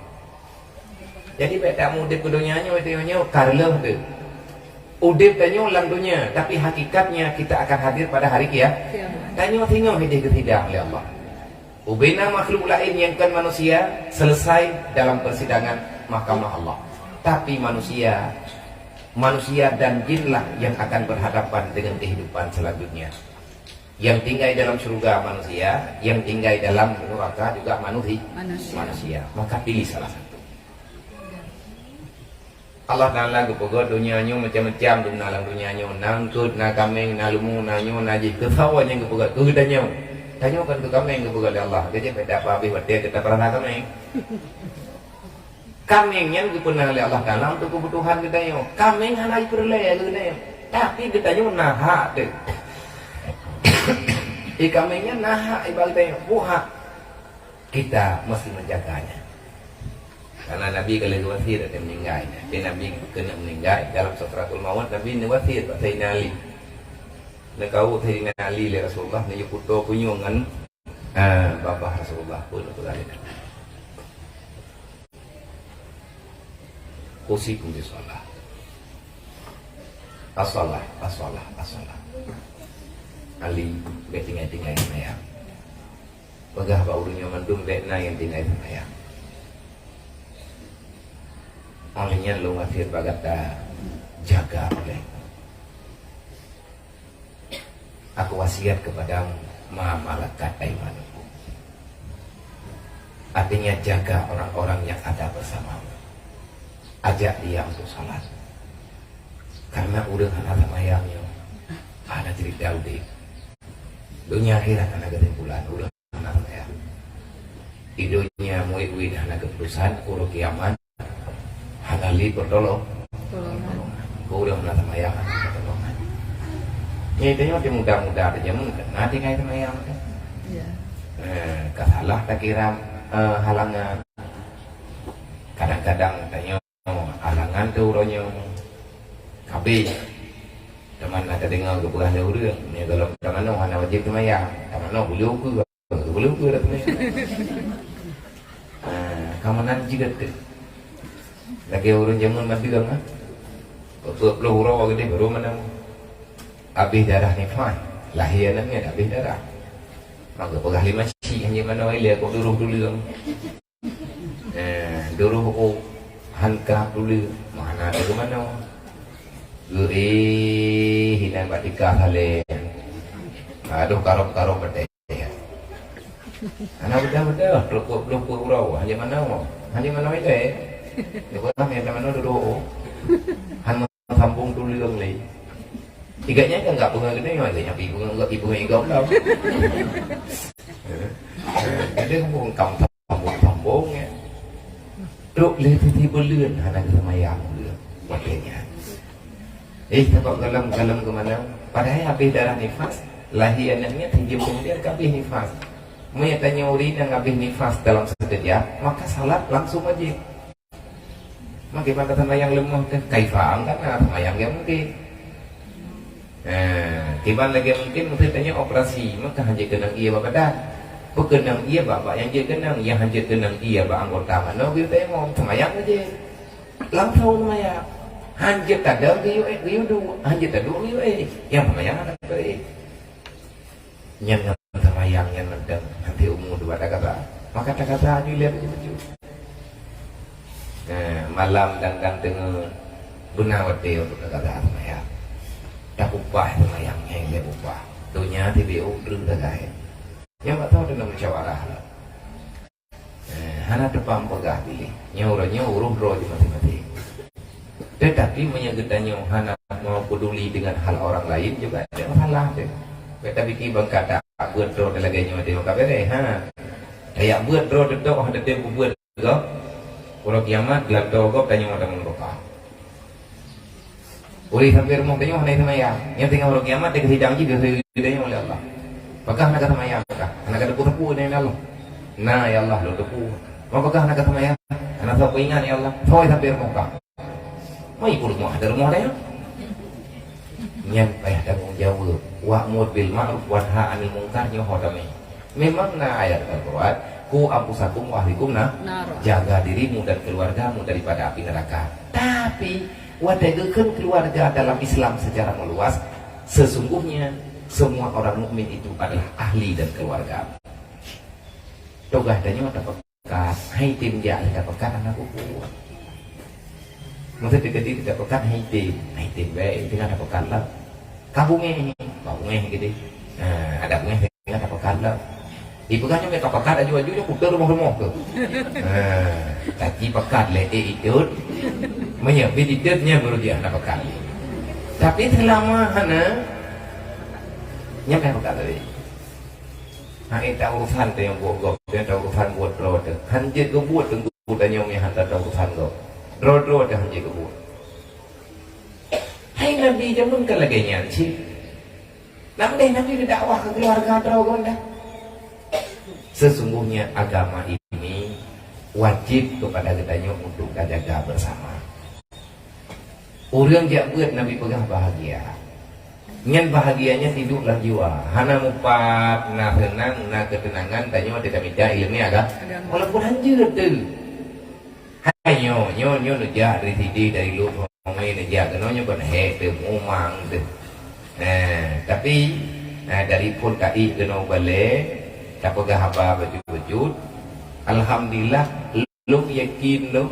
Jadi, bék tamu udeb keu donya nyoe, donya nyoe ka reuloh teuh. Udeb tanyoe lam donya, tapi hakikatnya kita akan hadir pada hari kia-, Kiamat. Tanyoe singoh ideh geusidang lé Allah. Ubena makhluk laén nyang kon manusia selesai dalam persidangan mahkamah Allah. Tapi manusia, manusia dan jinlah yang akan berhadapan dengan kehidupan selanjutnya. Yang tinggai dalam syurga manusia, yang tinggai dalam neraka juga manusi-, Manusia. Manusia. Maka pilih salah satu. Allah Taala geupeugah donya nyoe macam-macam dum na lam donya nyoe. Na eungkot, na kaméng, na leumô, na nyoe, na jih. Keu saboh nyang geupeugah, keu geutanyoe. Tanyoe kan keu kaméng geupeugah lé Allah. Jadi beda apa habéh watée kita pernah kaméng. Kaméng nyan geupeuna lé Allah Taala untuk keubutuhan geutanyoe. Kaméng hana jipeureulée keu geutanyoe. Tapi geutanyoe na hak teuh. Di kaméng nyan na hak iba geutanyoe. Buhak. Kita mesti menjaganya. Karena Nabi ka lheueh wasiat watée meuninggai. Jadi Nabi keuneuk meuninggai dalam sakratul maut, Nabi neuwasiat bak Saidina Ali. Neukawöt Saidina Ali lé Rasulullah, neujeuet peutoe punyueng ngon, ah, babah Rasulullah pun neupeugah lé Nabi. Usikum bis shalah. As-shalah, as-shalah, as-shalah. Ali, bék tinggai-tinggai seumayang. Peugah bak ureuëng nyoe mandum bék na nyang tinggai seumayang. Óh lheueh nyan lôn wasiat bak gata, jaga ulée. Aku wasiat kepadamu ma malakat aimanukum. Artinya jaga orang-orang yang ada bersamamu. Ajak dia untuk salat. Karena ureuëng hana seumayang nyoe hana cerita udeb. Donya akhirat hana kesimpulan. Ureuëng Di donya murit-murit hana keuputosan, uroe kiamat hana lé peutulông. Peutulông. Keu ureuëng hana seumayang hana peutulông. Nyan tanyoe di muda-muda teuh jameun na tinggai seumayang. Ya. Eh, ka salah takira, eh, halangan. Kadang-kadang tanyoe Oh, halangan teuh uroe nyoe. Kabeh. Teuma na tadeungoe geupeugah lé ureuëng, meunyoe gohlom tamanoe hana wajéb seumayang, tamanoe bulu ukeue, bulu ukeue dah seumayang. Ah, ka meunan jeuet teuh. Lagée ureuëng jameun madeueng, ah. Peuet ploh uroe geudeh baru manoe. Abéh darah nifas, lahé aneuk miet abéh darah. Maka peugah lé masyik hana manoe ilée kok duroh tuleueng. Eh, duroh ôk han ka tuleueng, meuhana Keumanö? Geuéh inan bak tika saleng. Adoh, karôm-karôm batèe. Hana beudôh-beudôh, teureupuek-teureupuek uroe. Hana manoe. Hana manoe ilèe. Nyoe ureueng nyang manoe dudoe. Han meusambông tuleueng lé. Tiga nyan kan gak peungeut geutanyoe, lé nyan pi peungeut, pi peungeut igau lom. Jadi hubung kam sambông-sambông, ya. Trok lé sisi beuleuen hana geuseumayang beuleuen watèe nyan. Eh, sabab gohlom-gohlom keumanö? Padahai habéh darah nifas, lahé aneuk nyan, sijeuem keumudian ka habéh nifas. Meunyo tanyoe ureueng nyang habéh nifas dalam sekejap, maka salat langsung wajéb. Maka kiban ka seumayang leumoh teuh, kaifa angkana seumayang nyang mungken. Nah, kiban lagèe mungken meusti tanyoe operasi, maka han jeuet keunong ie bak badan. Peukeunong ie bak, bak nyang jeuet keunong, nyang han jeuet keunong ie bak anggota manoe geuyue tayamum, seumayang wajéb. Langsung seumayang. Han jeuet tadong geuyue, geuyue duek, han jeuet taduek geuyue éh. Nyang seumayang hana geuyue éh. Nyan ngon seumayang nyan mantong, nanti umu dua dah kata. Maka takasa aju lé baju-baju. Nah, malam dan, dan teungoh beuna watèe untuk takasa seumayang. Tapeupaih seumayang nyan lé peupaih. Donya tibi udru tagah. Nyang bak tau deungon musyawarah. Eh, hana teupang peugah piléh. Nyoe uroe nyoe uruh droe jih maséng-maséng. Tetapi meunyoe geutanyoe hana mau peduli dengan hal orang lain juga tidak masalah deh. Bèk tapike bangkata beuet droe lagèe nyoe deh maka bèrèh, ha. Kayak beuet droe teutap hana teupeubeuet gob. Uroe kiamat geulato gob tanyoe tamong dosa. Ureueng sampai rumoh tanyoe hana seumayang. Nyang teungoh uroe kiamat, di sidang jih geuseudeungoe lé Allah. Pakah hana ka seumayang kah? Hana ka teupeue-teupeue nyan lé Allah. Na, ya Allah, lôn teupeue. Pakah hana ka seumayang? Hana soe peuingat, ya Allah. Soe sampai rumoh kah? Mai peurumoh, ada rumoh tanyoe. Nyan payah tanggong jaweueb. Wa'mur bil ma'ruf wanha 'anil munkar nyoe ho tamé. Memang na ayat Al-Quran, "Qu anfusakum wa ahlikum na-," Nara. Jaga dirimu dan keluargamu daripada api neraka. Tapi, watèe geukheun keluarga dalam Islam secara meluas, sesungguhnya semua orang mukmin itu adalah ahli dan keluarga. Tugaih tanyoe tapeugah Pekat, hai tem jak lé ka pekat hana kubuet. Masa teukeudi ka pekat hai tem, hai tem bae, teungoh ka pekat lah. Ka bungéh, ka bungéh keudéh. Ha, ada bungéh teungoh ka pekat lah. Dipeugah nyoe ka pekat aju-aju nyoe kuteuk rumoh-rumoh tu. Ha, tapi pekat lé, eh, itot. Meunyoe bit itot nyan baru dia hana pekat. Tapi selama hana, nyan ka pekat tadi. Hai ta urusan teuh nyang buet gob, teuh ta urusan buet droe teuh. Han jeuet geubuet teungku tanyoe meuhan ta urusan gob. Droe-droe teuh han jeuet geubuet. Hai Nabi jameun ka lagèe nyan cit. Nam deh Nabi geudakwah keu keuluwarga droe gob dah. Sesungguhnya agama ini wajib kepada geutanyoe untuk tajaga bersama. Ureueng jak beuet Nabi peugah bahagia. Nyan bahagia nyan idup lam jiwa. Hana mupat, na seunang, na keuteunangan, tanyoe teuka mita ileumèe aga-, Agama. Walaupun han jeuet teuh. Hai nyoe, nyoe, nyoe neujak dari sini, dari Lhokseumawe neujak keunoe nyoe ban hék teuh, mumang teuh. Eh, tapi, eh, dari phon ka ék keunoe balè, tapeugah haba bacut-bacut. Alhamdulillah, lôn yakin lôn.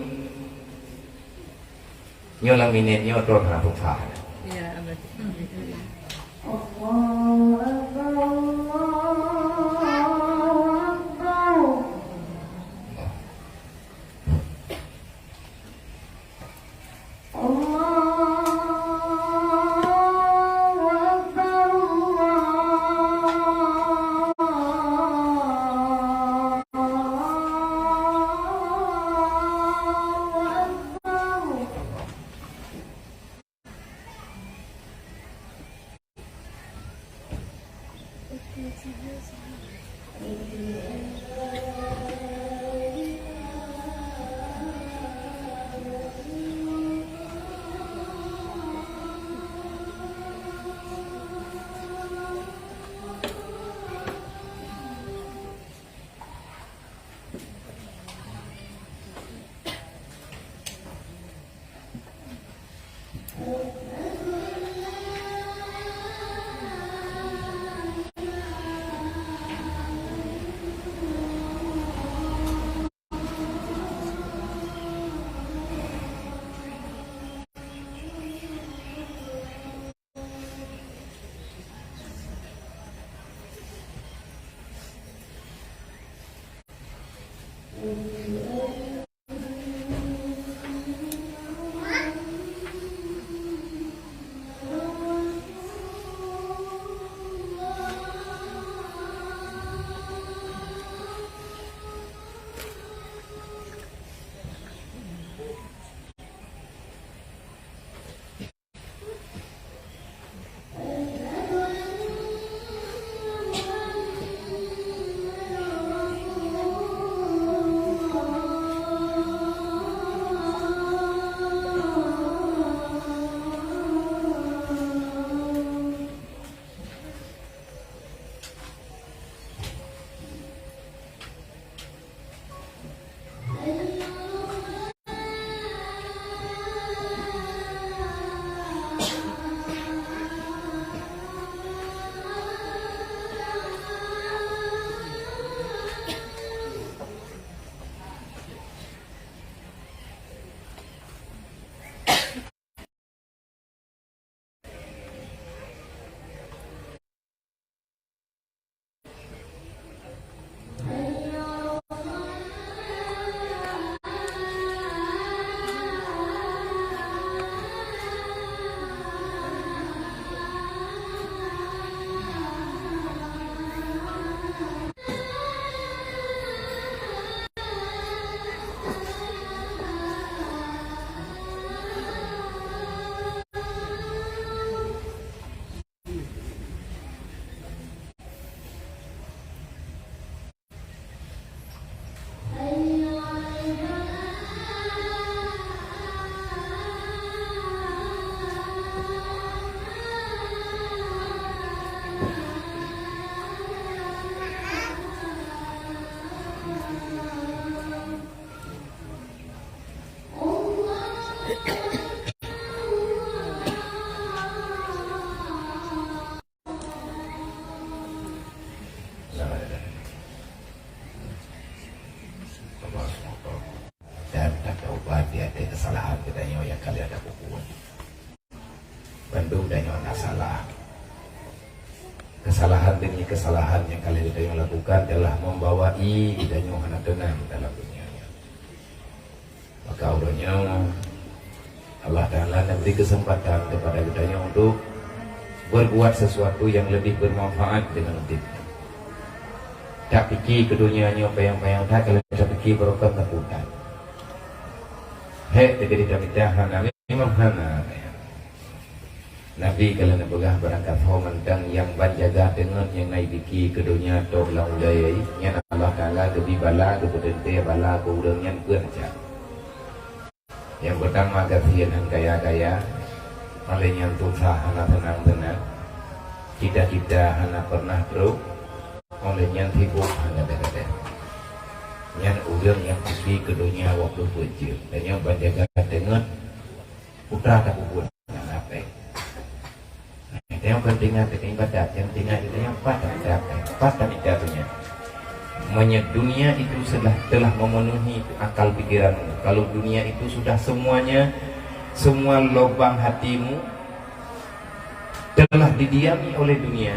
Nyoe lam minèt nyoe droe hana susah. Ya, betul. Allahu Akbar, Allahu Akbar. Allahu Akbar, Allahu Akbar. Dan tataubat di ateueh keusalahan geutanyoe nyang ka lheueh tapeubuet. Bandum tanyoe na salah. Kesalahan demi kesalahan nyang ka lheueh geutanyoe lakukan telah membawai geutanyoe hana teunang dalam dunia nyoe. Maka uroe nyoe, Allah Ta'ala neubri keuseumpatan keupada geutanyoe untuk berbuat sesuatu nyang leubeh bermanfaat deungon udeb. Tapike keu donya nyoe panyang-panyang that, kalau tapike barokon taputan. Hék, teujadi tamita hana, memang hana. Nabi ka lheueh neupeugah, barangkasoe mantong nyang ban jaga teungeut nyang na jipike keu donya trok lam ulée, nyan Allah Ta'ala geubri bala, geupeuteuntée bala keu ureuëng nyan peuet macam. Nyang peutama, gasien han kaya-kaya, óh lheueh nyan susah hana seunang-seunang, cita-cita hana peureunah trok, óh lheueh nyan sibok han gadée-gadée. Nyan ureuëng nyang pike keu donya wak peuet jeuem, dan nyan ban jaga teungeut putra tapeubuet. Nyang lapée. Tanyoe kon tinggai teuka ibadat, nyang tinggai di tanyoe pat tamita, pat tamita donya. Meunyoe dunia itu sudah telah memenuhi akal pikiranmu, kalau dunia itu sudah semuanya, semua lubang hatimu telah didiami oleh dunia,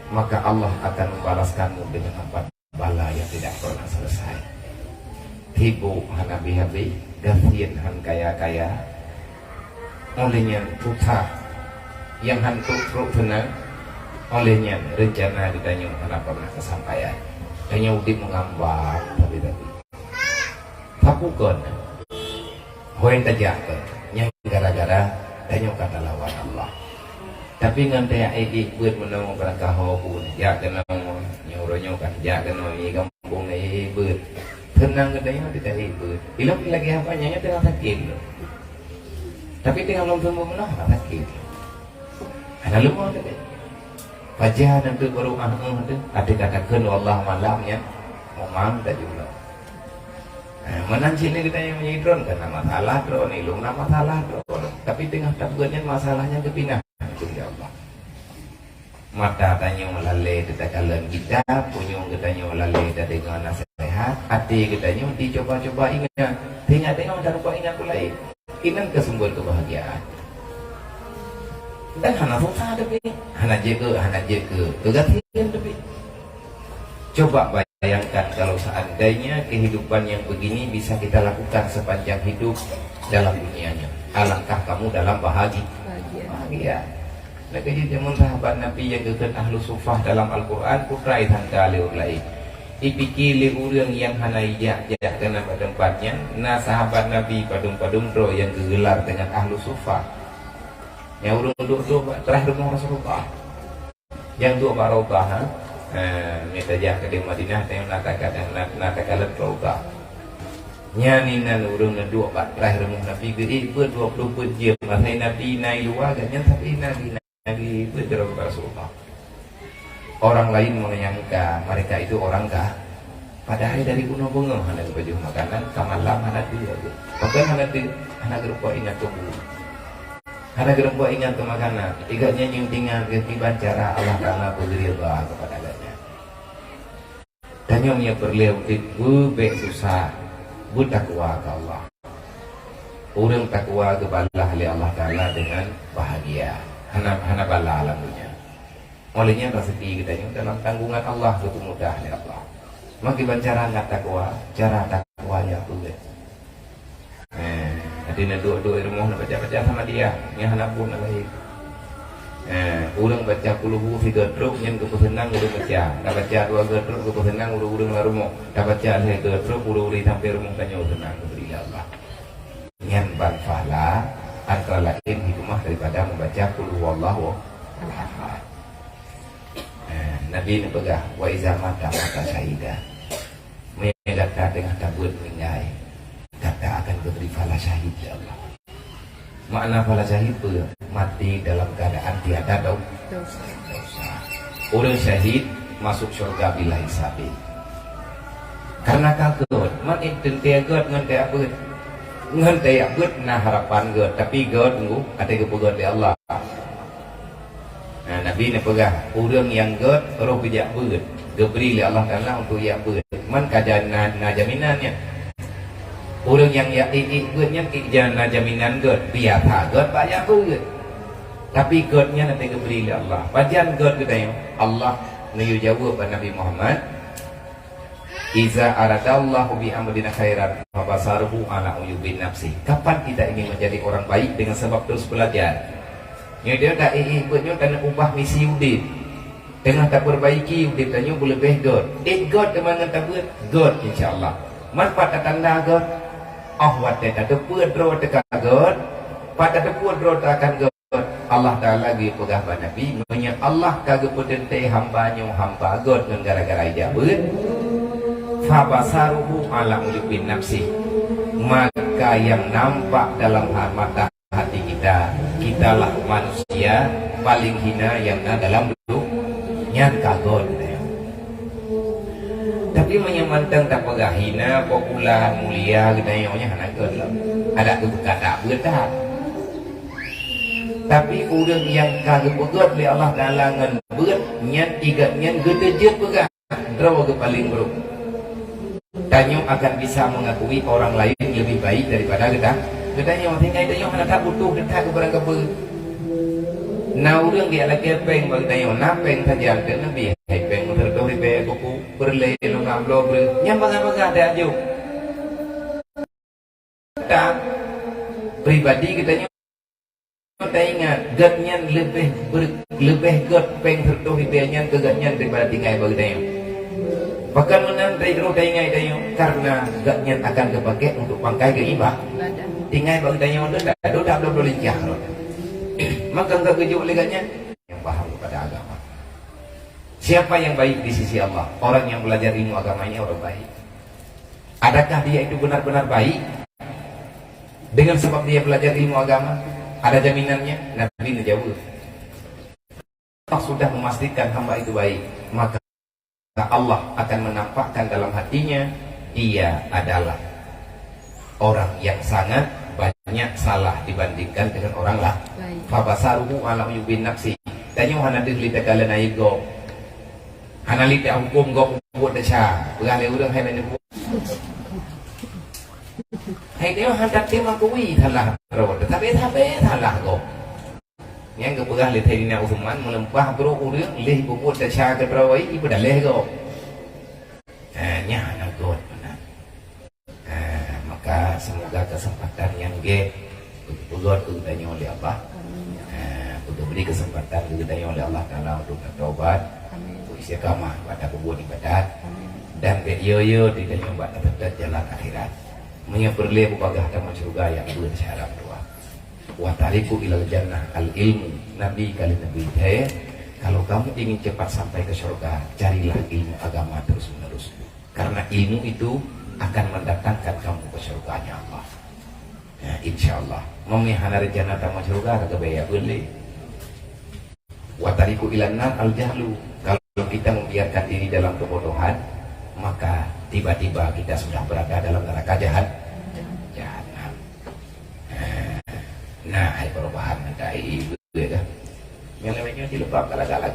maka Allah akan membalaskanmu dengan empat bala yang tidak pernah selesai. Sibok hana habéh-habéh, gasien han kaya-kaya, óh lheueh nyan susah nyang han trok-trok seunang, óh lheueh nyan reuncana geutanyoe hana pernah teusampaian. Tanyoe udeb meungambang tapi-tapi. Sapeue kon? Ho nyang tajak kon? Nyan gara-gara tanyoe ka talawan Allah. Tapi ngon tajak ék-ék beuet meunoe, barangkaho pun jak keunoe, nyoe uroe nyoe ka jak keunoe, i gampông ék-ék beuet. Seunang geutanyoe tajak ék beuet. Ilôn lagée haba nyan teungoh sakét lôn. Tapi teungoh lôn seumeubeuet meunoe hana sakét. Hana leumo teuka. Pajan nyan teuk baru ah, eh, teuk. Até ka takheun Allah malam nyan, memang tajulok. Eh, meunan cit lé geutanyoe meunyoe droen, kan na masalah droen, ilôn na masalah droen. Tapi teungoh tabeuet nyan masalah nyan geupinah, ya Allah. Mata tanyoe lalée teuka kalon kitab, punyueng geutanyoe lalée tadeungoe naseuhat, até geutanyoe jicuba-cuba ingat. Teuingat-ingat meunan rupa ingat peue laén. Inan keu sumber keubahgiaan. Dan hana susah tapi, hana jeuet keu, hana jeuet keu, keu gasien tapi. Coba bayangkan kalau seandainya kehidupan yang begini bisa kita lakukan sepanjang hidup dalam dunianya. Alangkah kamu dalam bahagi-, Bahagia. Bahagia. Lagée jih jameun sahabat Nabi nyang geukheun ahlu sufah dalam Al-Quran, kutrai sangka lé ureuëng laén. Ipike lé ureuëng nyang hana ijak-jak keunan bak teumpat nyan, na sahabat Nabi padum-padum droe nyang geugeular deungon ahlu sufah. Nyang ureuëng duek-duek bak traih rumoh Rasulullah. Nyang duek bak Raudhah, ha? Eh, meunyoe tajak keudéh Madinah, tanyoe na takalon, na, na takalon Raudhah. Nyan inan ureuëng neuduek bak traih rumoh Nabi, geuék beuet dua ploh peuet jeuem. Masa Nabi na i luwa, gobnyan sabe Nabi na. Nabi beuet droe keu Rasulullah. Orang lain menyangka mereka itu orang kah, padahai dari bunoe beungoh hana geupajoh makanan, ka malam hana teuk. Pakon hana teuk? Hana geureumpok ingat keu buet. Hana geureumpok ingat keu makanan. Ingat nyan nyang tinggai keukiban cara Allah Taala beugeuriba keupada gobnyan. Tanyoe nyang peureulée udeb beubek susah, beutakwa keu Allah. Ureuëng takwa geubalah lé Allah Taala deungon bahagia, hana, hana bala lam donya. Óh lheueh nyan raseuki geutanyoe dalam tanggongan Allah geupeumudah lé Allah. Meukiban cara ngat takwa, cara takwa nyang peugét. Eh, até na duek-duek rumoh na baca-baca sama dia, nyang hana pun na lahé. Eh, ureuëng baca kulhu sigoe trok nyan geupeuseunang ureuëng baca. Na baca dua goe trok geupeuseunang ureuëng-ureuëng lam rumoh. Na baca lhée goe trok ureuëng-ureuëng sampai rumoh tanyoe seunang geubri lé Allah. Nyan ban pahala antara lain hikmah daripada membaca qul huwallahu ahad. Eh, Nabi neupeugah, "Wa iza mata mata syahida." Meunyoe gata teungoh tabeuet meuninggai, gata akan geubri pahala syahid lé Allah. Makna pahala syahid peue? Mati dalam keadaan tiada dau-, Dosa. Dosa. Ureuëng syahid masuk syurga bila hisabin. Karena ka gét, man teuntée gét ngon kaya beuet. Ngon tajak beuet na harapan gét, tapi gét teungku até geupeugét lé Allah. Nah, Nabi neupeugah, ureuëng nyang gét roh geujak beuet, geubri lé Allah Taala untuk jak beuet. Man ka ja-, na, na jaminan nyan. Ureuëng nyang jak ék-ék beuet nyan ék ja-, na jaminan gét, biasa gét bak jak beuet. Tapi gét nyan até geubri lé Allah. Pajan gét geutanyoe? Allah neuyue jaweueb bak Nabi Muhammad, "Iza aradallahu bi amrin khairan, fabasaruhu ala uyubin nafsi." Kapan kita ini menjadi orang baik? Dengan sebab terus belajar. Nyoe dia dak ék-ék beuet nyoe tanyoe ubah misi udeb. Teungoh tapeurbaiki udeb tanyoe beuleubeh gét. Ék gét teuma ngon tabeuet, gét insya Allah. Man pat tatanda gét? Oh watée tateupeue droe teuka gét, pat tateupeue droe teuka gét. Allah Taala geupeugah bak Nabi, meunyoe Allah ka geupeuteuntée hamba nyoe hamba gét ngon gara-gara ija beuet, fabasaruhu ala uyubin nafsi, maka yang nampak dalam ha-, mata hati kita, kitalah manusia paling hina yang na dalam dunia nyan ka gét. Tapi meunyoe mantong tapeugah hina, popular, mulia, geutanyoe nyan hana gét lom. Adak geupeugah dak beuet that. Tapi ureuëng nyang ka geupeugét lé Allah Taala ngon beuet nyan, igat nyan geuteujeuet peugah droe geupaléng brok. Tanyoe akan bisa mengakui orang lain lebih baik daripada geuta-, geutanyoe. Sehingga tanyoe hana that butoh that keu barang kapeue. Na ureuëng geujak lakée péng bak geutanyoe, na péng saja, keu Nabi, hai péng meuseureutôh ribée buku, peureulée lôn na bloe breueh. Nyang bangai-bangai tajok. Tan, pribadi geutanyoe taingat, gét nyan leubeh ber-, leubeh gét péng seureutoh ribée nyan keu gét nyan daripada tinggai bak geutanyoe. Pakon meunan taingat tanyoe, karena gét nyan akan geupakék untuk pangkai geuiba-, tinggai bak geutanyoe tu dak ado dak bloe-bloe lincah rot. Maka gét geujok lé gét nyan nyang paham kepada agama. Siapa yang baik di sisi Allah? Orang yang belajar ilmu agamanya orang baik. Adakah dia itu benar-benar baik? Dengan sebab dia belajar ilmu agama, ada jaminannya? Nabi menjawab, Allah sudah memastikan hamba itu baik, maka Allah akan menampakkan dalam hatinya, dia adalah orang yang sangat banyak salah dibandingkan dengan orang lain. Baik. Fabasaruhu ala uyubin nafsi. Tanyoe hana deuh lé takalon aib gob. Hana lé tahuköm gob peubuet desya. Peugah lé ureuëng hai meunyoe hai dia hana terima kui salah droe, tapi sabe salah gob. Nyang geupeugah lé Saidina Utsman, meuleumpah brok ureuëng lé peubuet desya keudroe, ipeudaleh gob. Eh, nyan hana gét meunan. Eh, maka semoga kesempatan nyang gét beugét keu geutanyoe lé Allah. Amin. Eh, beugét bri kesempatan keu geutanyoe lé Allah Taala untuk bertobat, amin, untuk istiqamah pada peubuet ibadat, amin, dan bék yo-yo di tanyoe bak teutap jalan akhirat. Meunyoe peureulée beubagaih tamong syeuruga nyang beuet syarat dua. Wa tariqu ilal jannah al ilmu. Nabi kali Nabi teh, kalau kamu ingin cepat sampai ke surga, carilah ilmu agama terus-menerus. Karena ilmu itu akan mendatangkan kamu ke surganya Allah. Ya, insya Allah. Meunyoe hana rencana tamong syeuruga, ka geubayar boleh. Wa tariqu ilan nar al jahlu. Kalau kita membiarkan diri dalam kebodohan, maka tiba-tiba kita sudah berada dalam neraka jahan-, jahanam. Nah, hai perubahan nanti ai ibu ya kan. Yang lainnya jilbab gala-gala,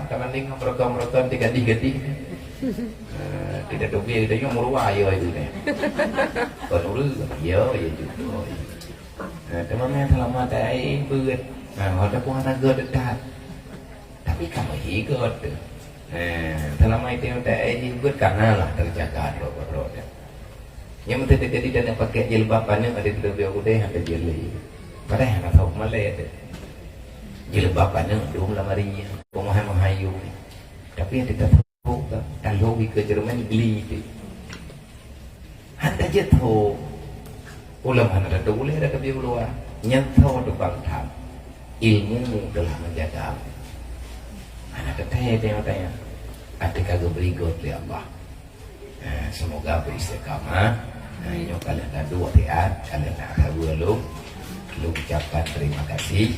teman tengok mereka-mereka diganti-ganti. Eh, tidak topi kita nyoe meurua ya itu ni. Kon ureuëng ya ya juga. Nah, teman yang selama tai beuet. Nah, walaupun anak gede dah. Tapi kamu higot tu. Nah, selama itu yang tai beuet karena lah terjaga roh-roh dia. Yang mesti terjadi dan yang pakai jilbab panik ada di lebih udah ada jeli. Padahal anak tahu malah ada. Jilbab panik dum lamari. Pemahaman hayu. Tapi yang kita tahu kan, tahu ke Jerman beli itu. Hana jeuet tho. Ulôn hana teutuléh dak teubiet u luwa. Nyan tho tukang tham. Ilmu telah menjagamu. Hana teuthèe teuntèe. Até ka geubri göt lé Allah. Eh, semoga beristiqamah. Nah, nyoe ka lheueh na duek siat, ka lheueh na saweue lôn. Lôn ucapkan terima kasih.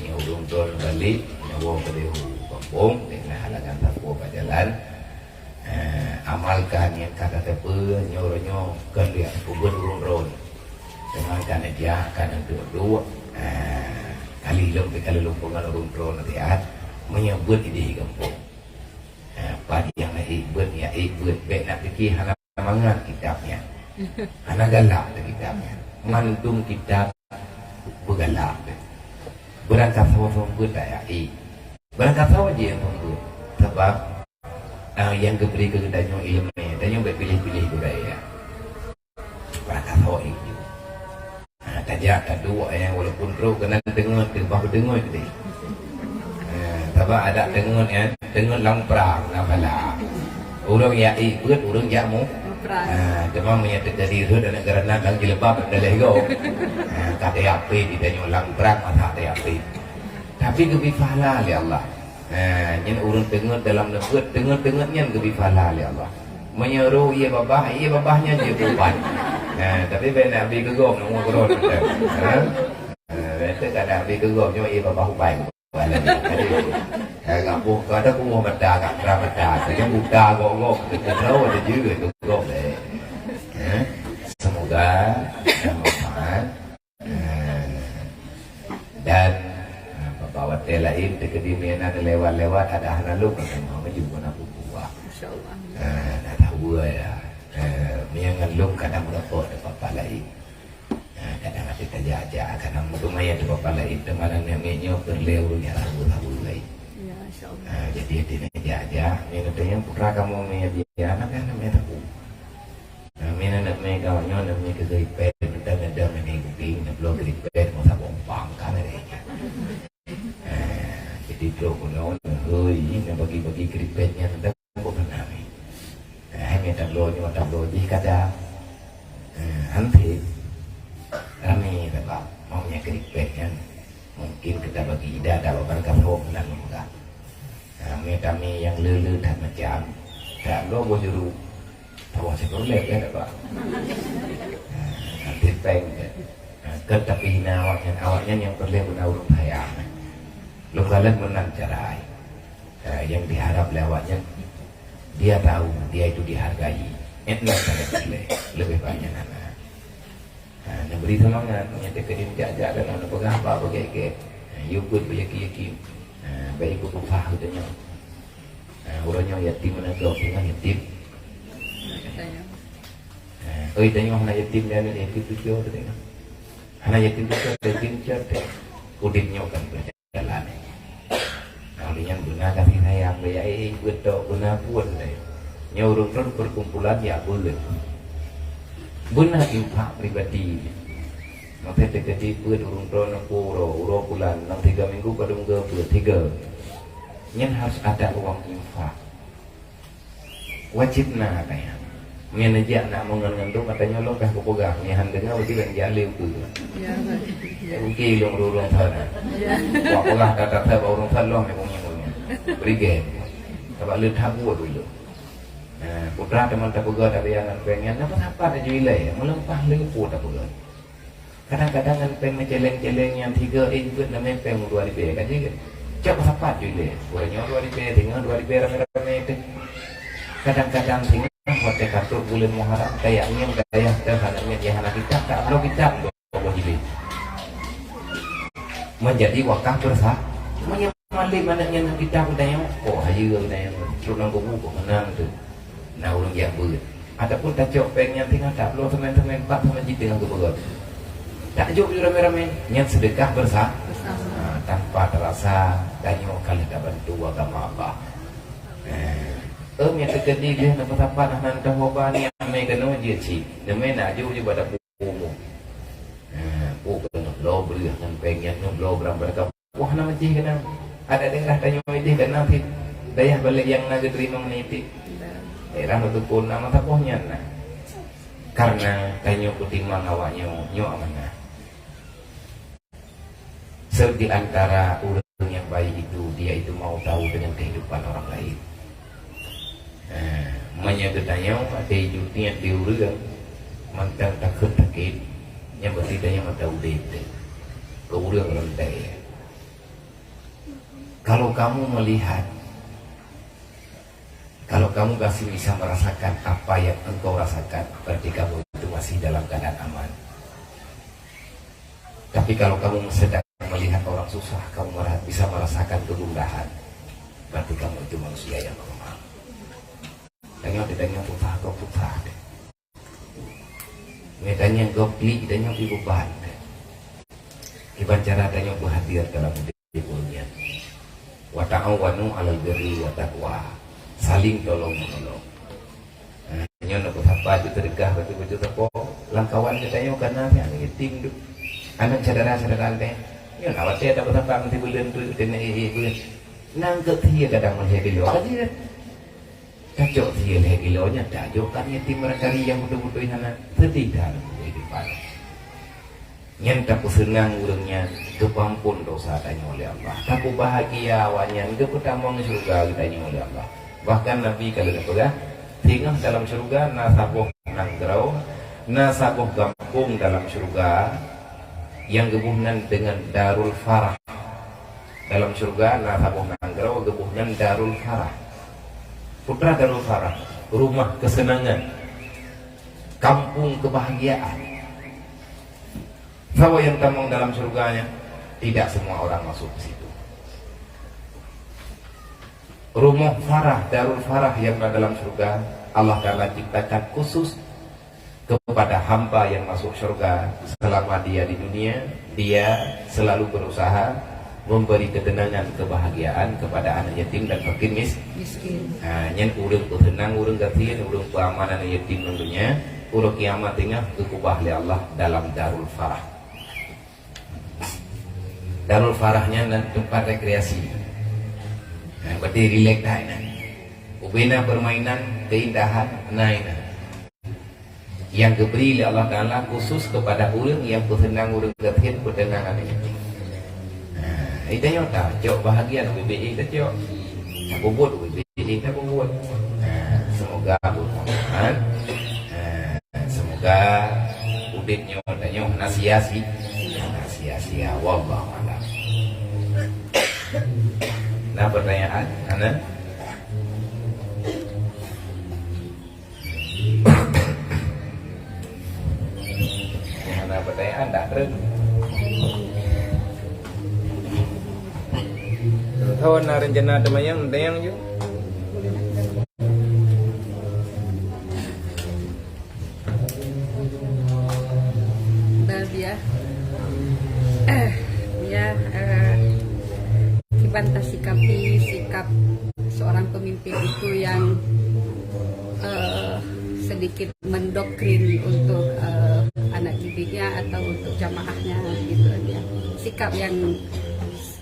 Nyoe ulôn droe balik, nyoe woe keudéh u gampông, di halangan sapeue bak jalan. Eh, amalkan nyang ka tateupeue nyoe uroe nyoe keu lheueh peubuet ureueng droe. Teuma ka neujak, ka neuduek-duek. Ah, kali lom teuka lôn peugah lôn droe nasihat, meunyoe beuet idéh gampông. Ah, pat nyang na ék beuet, ya ék beuet, bék na pike hana mangat kitab nyan. Hana galak teuh kitab nyan. Mandum kitab beugalak teuh. Beurangkasoe seumeubeuet tak ya ék. Beurangkasoe jih seumeubeuet. Sabab, ah, nyang geubri keu geutanyoe iéleumé, tanyoe bék piléh-piléh gurée ya. Beurangkasoe ék jih. Ha, tajak taduek, eh, walaupun trok keunan teungeut teuh, bah beuteungeut deh. Eh, sabab adak teungeut, eh, teungeut lam prang, lam bala. Ureueng jak ék beuet, ureueng jak mu-, Prang. Ha, teuma meunyo teujadi rhot aneuk geureuna lam jilbab, daleh gob. Ha, ka teuyak pé di tanyoe lam prang, masa teuyak pé. Tapi geubri pahala lé Allah. Ha, nyan ureueng teungeut dalam neubeuet, teungeut-teungeut nyan geubri pahala lé Allah. Meunyoe roh ié babah, ié babah nyan jeuet keu uban. Ha, tapi bék na bi keu gob, na uroe keudroe. Ha? Ha, bék na bi keu gob, nyoe ié babah uban. Uban lagi. Ha, gak boh, kadang boh mata, gak kram mata. Kadang buta gok-gok, keudroe ada jeuet keu gob lé. Ha? Semoga bermanfaat. Eh, dan, eh, bak watée laén teukeudi meunan lewat-lewat ada hana lôn, maka mau maju guna buku, wah. Insya Allah. Eh, na tahu ya. Eh, meunyoe ngon lôn kadang meurokok di papa laén. Eh, kadang hati tajak-jak, kadang meuteumé di papa laén, teuma nyan nyoe peureulée ureueng nyang saweue-saweue laén. Ya, insya Allah. Eh, jadi hati tajak-jak, nyoe teunyang putra kamoe meunya dia, anak-anak meunya tahu. Nah, mina nak mega nyoe, nak mega gripet, minta nadam nak mega kuping, nak bloe gripet, masa bompang kan ada. Eh, jadi trok keunoe, hei, nak bagi-bagi gripet nyan, tak bukan kami. Eh, hai minta bloe nyoe, tak bloe jih kada. Eh, hanti. Rami tak bang, mau nyak gripet nyan. Mungkin kita bagi ida ada beberapa form dan enggak. Nah, mi kami yang lele dan macam, tak bloe boh juru. Tahu saya boleh kan, Pak? Nanti peng kan. Nah, kan tapi hina awaknyan, awaknyan yang perlu guna urung sayang. Lo kalian menang cara ai. Nah, yang diharap lé awaknyan, dia tahu, dia itu dihargai. Itu yang saya perlu. Lebih banyak anak. Ha, neubri seumangat, meunyoe teukeudi jak-jak dan neupeugah haba beugét-gét. Ha, yue beuet beuyaki-yaki. Ha, baik ibu bupah geutanyoe. Ha, uroe nyoe yatim meunan gob singoh yatim. Ha, oi tanyoe hana yatim dan yatim tujoh teudeungoe. Hana yatim tujoh, yatim tujoh teuh. Udeb nyoe kan beureujalan. Nah, ulih nyan beuna kasih sayang, ya, eh, beutôi, beuna pun, eh. Nyoe ureueng thon perkumpulan ya beuet. Beuna infak pribadi. Maka teukeudi beuet ureueng thon nang uroe, uroe bulan, nang tiga minggu padum geu beuet, tiga. Nyan harus ada uang infak. Wajib na katanya. Nyan jak nak meungon ngon tu katanya lôn kah kupeugah, nyan han deungoe wajib nyan jak lé ukeue. Ya, Pak. Ya, ukeue lôn ureueng thon. Ya. Wak peugah kata-kata bak ureueng thon lôn, memang nyan, nyan. Brigade. Sabab le that buet dulu. Nah, putra teman tapeugah tapi jangan pengen, napa sapat aju ilai, meuleupah lé pu tapeugah. Kadang-kadang ngon péng meuceleng-celeng nyang tiga, eh, jeuet namé péng dua ribèe, kan jeuet? Cok sapat jeuet lé. Uroe nyoe dua ribèe, singoh dua ribèe ramé-ramé teuh. Kadang-kadang singoh watèe ka trok buleuen Muharram, kaya ngieng dayah teuh aneuk miet nyang hana kitab, tak bloe kitab, bloe jilid. Menjadi wakaf beursa-, meunyoe malém aneuk nyang hana kitab geutanyoe, oh, hayeue geutanyoe, trok lam kubu kok meunang teuh. Na ureueng jak beuet. Ataupun tacok péng nyan singoh tabloe seumén-seumén bak sama jih teungoh geupeugöt. Tak jok ju ramé-ramé, nyan seudeukah beursa-, Bersama. Ha, tanpa terasa tanyoe ka lheueh tabantu agama Allah. Eh, eh, nyan teukeudi lheueh neupeusapat hana tahoba niat mé keunoe jeuet cit. Neumé nak jok ju bak dapur umum. Eh, oh, keunoe bloe breueh ngon péng nyan, nyoe bloe bram beureukah. Wah, hana meucih keunong. Adak daerah tanyoe idéh keunong cit. Dayah balek nyang na geuteurimong nyan cit. Daerah Lhoksukon na masa boh nyan na. Karena tanyoe peutimang awaknyoe, nyoe amanah. Sebab di antara ureueng nyang baik itu, dia itu mau tahu dengan kehidupan orang lain. Eh, meunyoe geutanyoe watèe jutiet di ureueng, mantong takheun sakét, nyan berarti tanyoe mata udép teuh. Keu ureueng reuntée. Kalau kamu melihat, kalau kamu masih bisa merasakan apa yang engkau rasakan, berarti kamu itu masih dalam keadaan aman. Tapi kalau kamu sedang melihat orang susah, kamu mera- bisa merasakan kegundahan, berarti kamu itu manusia yang lemah. Tanyoe, tanyoe susah kok susah. Tanyoe gob klik, tanyoe pi beban. Kiban cara tanyoe berhadir dalam hidup dunia. Wa ta'awanu 'alal birri wa taqwa. Saling tolong menolong. Nah, nyoe nak beusapa jeuet seudeukah batu baju sapo. Lam kawan geutanyoe kana nyang yatim tu. Aneuk syedara-syedara teh. Nyoe nak watèe tabeusapa ngon si buleuen tu, keuneuk ék-ék buleuen. Nang geuh sie kadang meuhé kilo ka jeuet. Tacok sie lhèe kilo nyan tajok kan yatim meurangkari nyang beutôi-beutôi hana. Seudeh that kehidupan. Nyan tapeuseunang ureueng nyan, geupeuampon dosa tanyoe lé Allah. Tapeubahagia awaknyan, geupeutamong syeuruga geutanyoe lé Allah. Bahkan Nabi ka lheueh peugah, singoh dalam syeuruga na saboh nanggroe, na saboh gampông dalam syeuruga nyang geuboh nan deungon Darul Farah. Dalam syeuruga na saboh nanggroe geuboh nan Darul Farah. Peue teuma Darul Farah, rumah kesenangan, kampung kebahagiaan. Saboh nyang tamong dalam syeuruga nyan, tidak semua orang masuk ke situ. Rumoh farah, Darul Farah nyang na dalam syeuruga, Allah Taala ciptakan khusus kepada hamba yang masuk syurga selama dia di dunia, dia selalu berusaha memberi ketenangan, kebahagiaan kepada anak yatim dan fakir mis- Miskin. Ha, nyan ureueng peuseunang, ureueng gasien, ureueng peuaman anak yatim ngon donya, uroe kiamat teungoh geukeubah lé Allah dalam Darul Farah. Darul Farah nyan nan teumpat rekreasi. Ha, berarti rilek that inan. Ubena permainan, keindahan, na inan. Nyang geubri lé Allah Taala khusus kepada ureueng nyang peuseunang ureueng gasien, peuteunang aneuk yatim. Nah, itu nyata, cok bahagian U B B E tacok. Tapubuet U B B E tapubuet. Nah, semoga bermanfaat. Nah, semoga udeb nyoe tanyoe hana sia-si-, hana sia-sia. Wallahu a'lam. Nah, pertanyaan, hana? Hana pertanyaan dak, Ren? Tahu na rencana teumanyong, tanyong ju. Nah, dia, eh, dia, eh, kiban tasikapi sikap seorang pemimpin itu yang, eh, sedikit mendoktrin untuk, eh, anak didiknya atau untuk jamaahnya gitu ya. Sikap yang,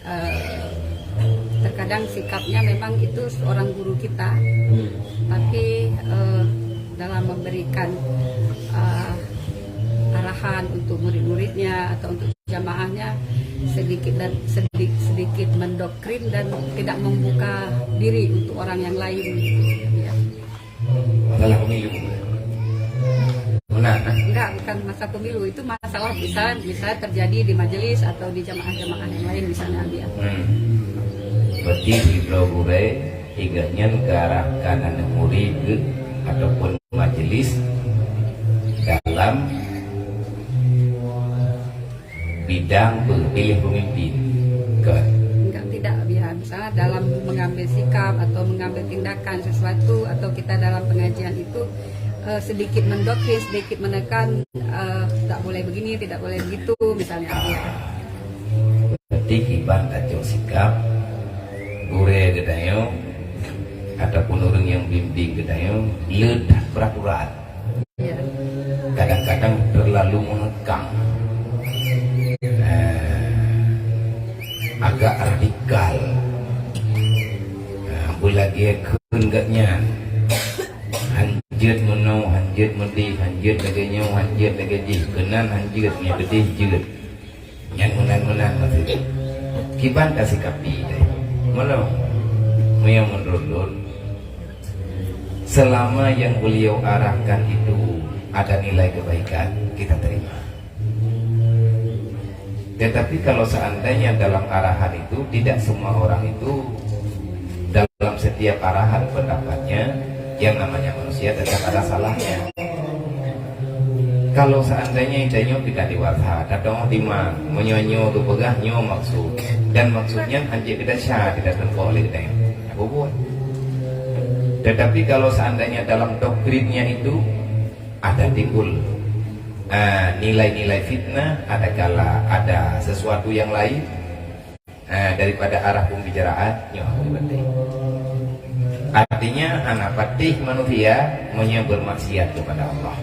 eh, terkadang sikapnya memang itu seorang guru kita, tapi, eh, dalam memberikan, eh, arahan untuk murid-muridnya atau untuk jamaahnya sedikit dan sedi- sedikit mendoktrin dan tidak membuka diri untuk orang yang lain gitu ya. Masalah pemilu. Benar, kan? Enggak, bukan masalah pemilu. Itu masalah bisa, bisa terjadi di majelis atau di jamaah-jamaah yang lain misalnya dia. Hmm. Berarti sidroe gurèe, tiga nyan geurahkan aneuk murid geuh ataupun majelis dalam bidang pemilih pemimpin. Ke? Enggak, tidak, ya. Misalnya dalam mengambil sikap atau mengambil tindakan sesuatu atau kita dalam pengajian itu, eh, sedikit mendoktrin, sedikit menekan, eh, tak boleh begini, tidak boleh begitu, misalnya. Ya. Berarti kiban tacok sikap gurèe geutanyoe ataupun ureueng nyang bimbing geutanyoe le that peraturan. Ya. Kadang-kadang terlalu mengekang. Eh, agak radikal. Eh, beulagèe kheun geuh nyan. Hanjeuet meunoe, hanjeuet meudeh, hanjeuet lagèe nyoe, hanjeuet lagèe jih. Keunan hanjeuet, nyang leubeh jeuet. Nyan meunan-meunan maksud. Kiban tasikapi deh. Meunoe, meunyoe menurut lôn, selama yang beliau arahkan itu ada nilai kebaikan, kita terima. Tetapi kalau seandainya dalam arahan itu tidak semua orang itu dalam setiap arahan pendapatnya, yang namanya manusia tetap ada salahnya. Kalau seandainya tanyoe tidak dewasa, tatong di ma, meunyoe nyoe geupeugah nyoe maksud, dan maksudnya hanya kita sya tidak tempoh oleh kita yang apa buat. Tetapi kalau seandainya dalam doktrinnya itu ada timbul, eh, nilai-nilai fitnah, ada kala ada sesuatu yang lain, eh, daripada arah pembicaraan, nyoe aku patéh. Artinya, hana patéh manusia meunyoe bermaksiat kepada Allah.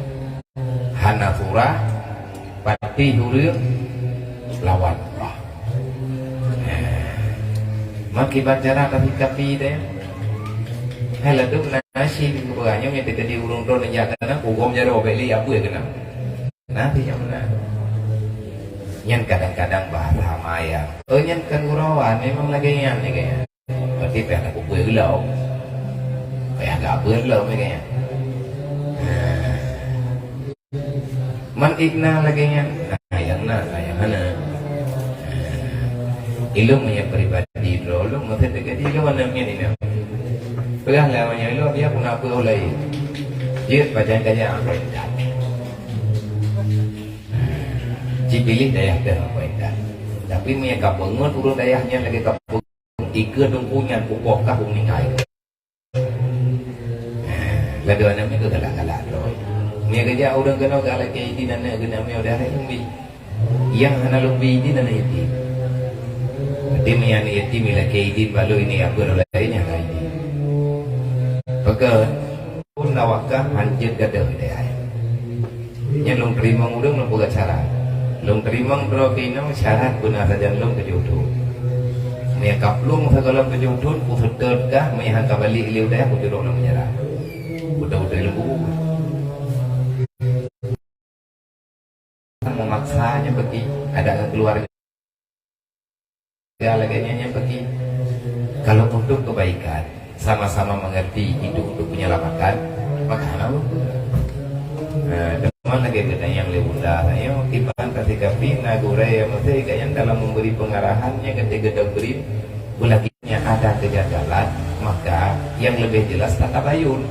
Hana surah patéh ureueng lawan Allah. Eh, makiban cara tapi kapi deh. Hai ladum nasi di kebanyakan yang terjadi urung tu, yang kena kugom jaroe beli apa kena. Nah, tu nyang meunan. Nyan kadang-kadang bahasa mayang. Oh, nyan kan gurauan, memang lagèe nyan, lagèe nyan. Berarti payah tapeubeuet geulom. Payah gapeue lom, lagèe nyan. Nah. Man ikna lagèe nyan. Nah, nyang na, nah, nyang hana. Nah. Ilmu nyang pribadi droe, ilmu masa dekat di luar nang nyan inong. Peugah lah, nyang ilong dia pun apa lain. Dia baca kaya apa yang dah. Jipilih dayah teuh peurintah. Tapi meunyo ka peungeut ureueng dayah nyan lagèe ka peungeut ikeue teungku nyan, kupoh kah meuninggai. Lagèe aneuk nyoe galak-galak droe. Meunyo geujak ureueng keunoe galak keu idin aneuk keunoe meunyo dayah lôn bi. Nyang hana lôn bi idin aneuk yatim. Tapi meunyo aneuk yatim ilakèe idin, balu ini apa lain nyang lain. Pakon pun awak kah hanjeuet gadoh deh ai. Nyan lôn teurimong ureueng lôn peugah syarat. Lôn teurimong droe keunoe syarat beuna sajan lôn tujoh thon. Meunyo ka plueng sagoe lôn tujoh thon, kuseutôt kah, meunyo han ka balek lé udeh, kujurok lam penjara. Beutôi-beutôi lôn bubu. Memaksa nyan bagi adat ngon keluarga. Lagèe nyan nyang penting. Kalau untuk kebaikan, sama-sama mengerti itu untuk penyelamatan, maka hana apa-apa. Nah, teuma lagèe geutanyong lé bunda, ayo, kiban kasih kafi, na gurèe nyang meusti gayang dalam memberi pengarahan nyang ketika diberi, belakinya ada kejanggalan, maka yang lebih jelas tatabayun.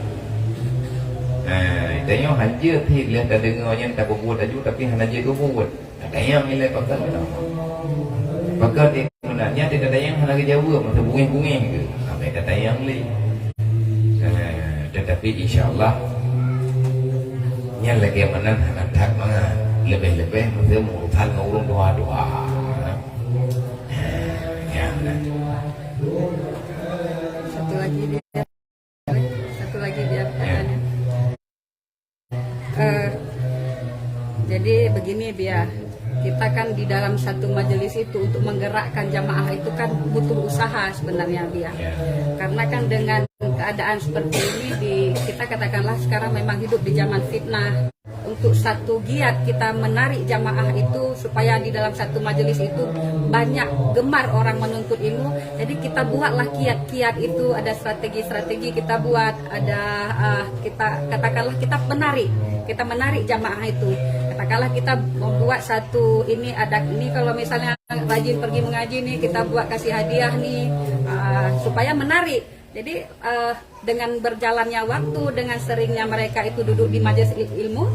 Nah, tanyoe hanjeuet lheueh tadeungoe nyan tapubuet laju, tapi hana jeuet geupubuet. Tatanyong ilèe pakon meunan. Pakon di meunan nyan, di tatanyong hana geujaweueb, masa bungéh-bungéh ke? Sampai tatanyong lé. Eh, tetapi insya Allah nyan lagèe meunan hana that mangat. Lebih-lebih masa meurusan ngon ureueng dua-dua. Eh, nyan. Satu lagi dia. Satu lagi dia katanya. Eh, jadi begini, Bia, kita kan di dalam satu majelis itu untuk menggerakkan jamaah itu kan butuh usaha sebenarnya, Bia. Karena kan dengan keadaan seperti ini, di, kita katakanlah sekarang memang hidup di zaman fitnah. Untuk satu giat kita menarik jamaah itu supaya di dalam satu majelis itu banyak gemar orang menuntut ilmu. Jadi kita buatlah kiat-kiat itu, ada strategi-strategi kita buat, ada, ah, kita katakanlah kita menarik, kita menarik jamaah itu. Katakanlah kita membuat satu ini, ada ini, kalau misalnya rajin pergi mengaji nih, kita buat kasih hadiah nih, ah, supaya menarik. Jadi, eh, dengan berjalannya waktu, dengan seringnya mereka itu duduk di majelis il- ilmu,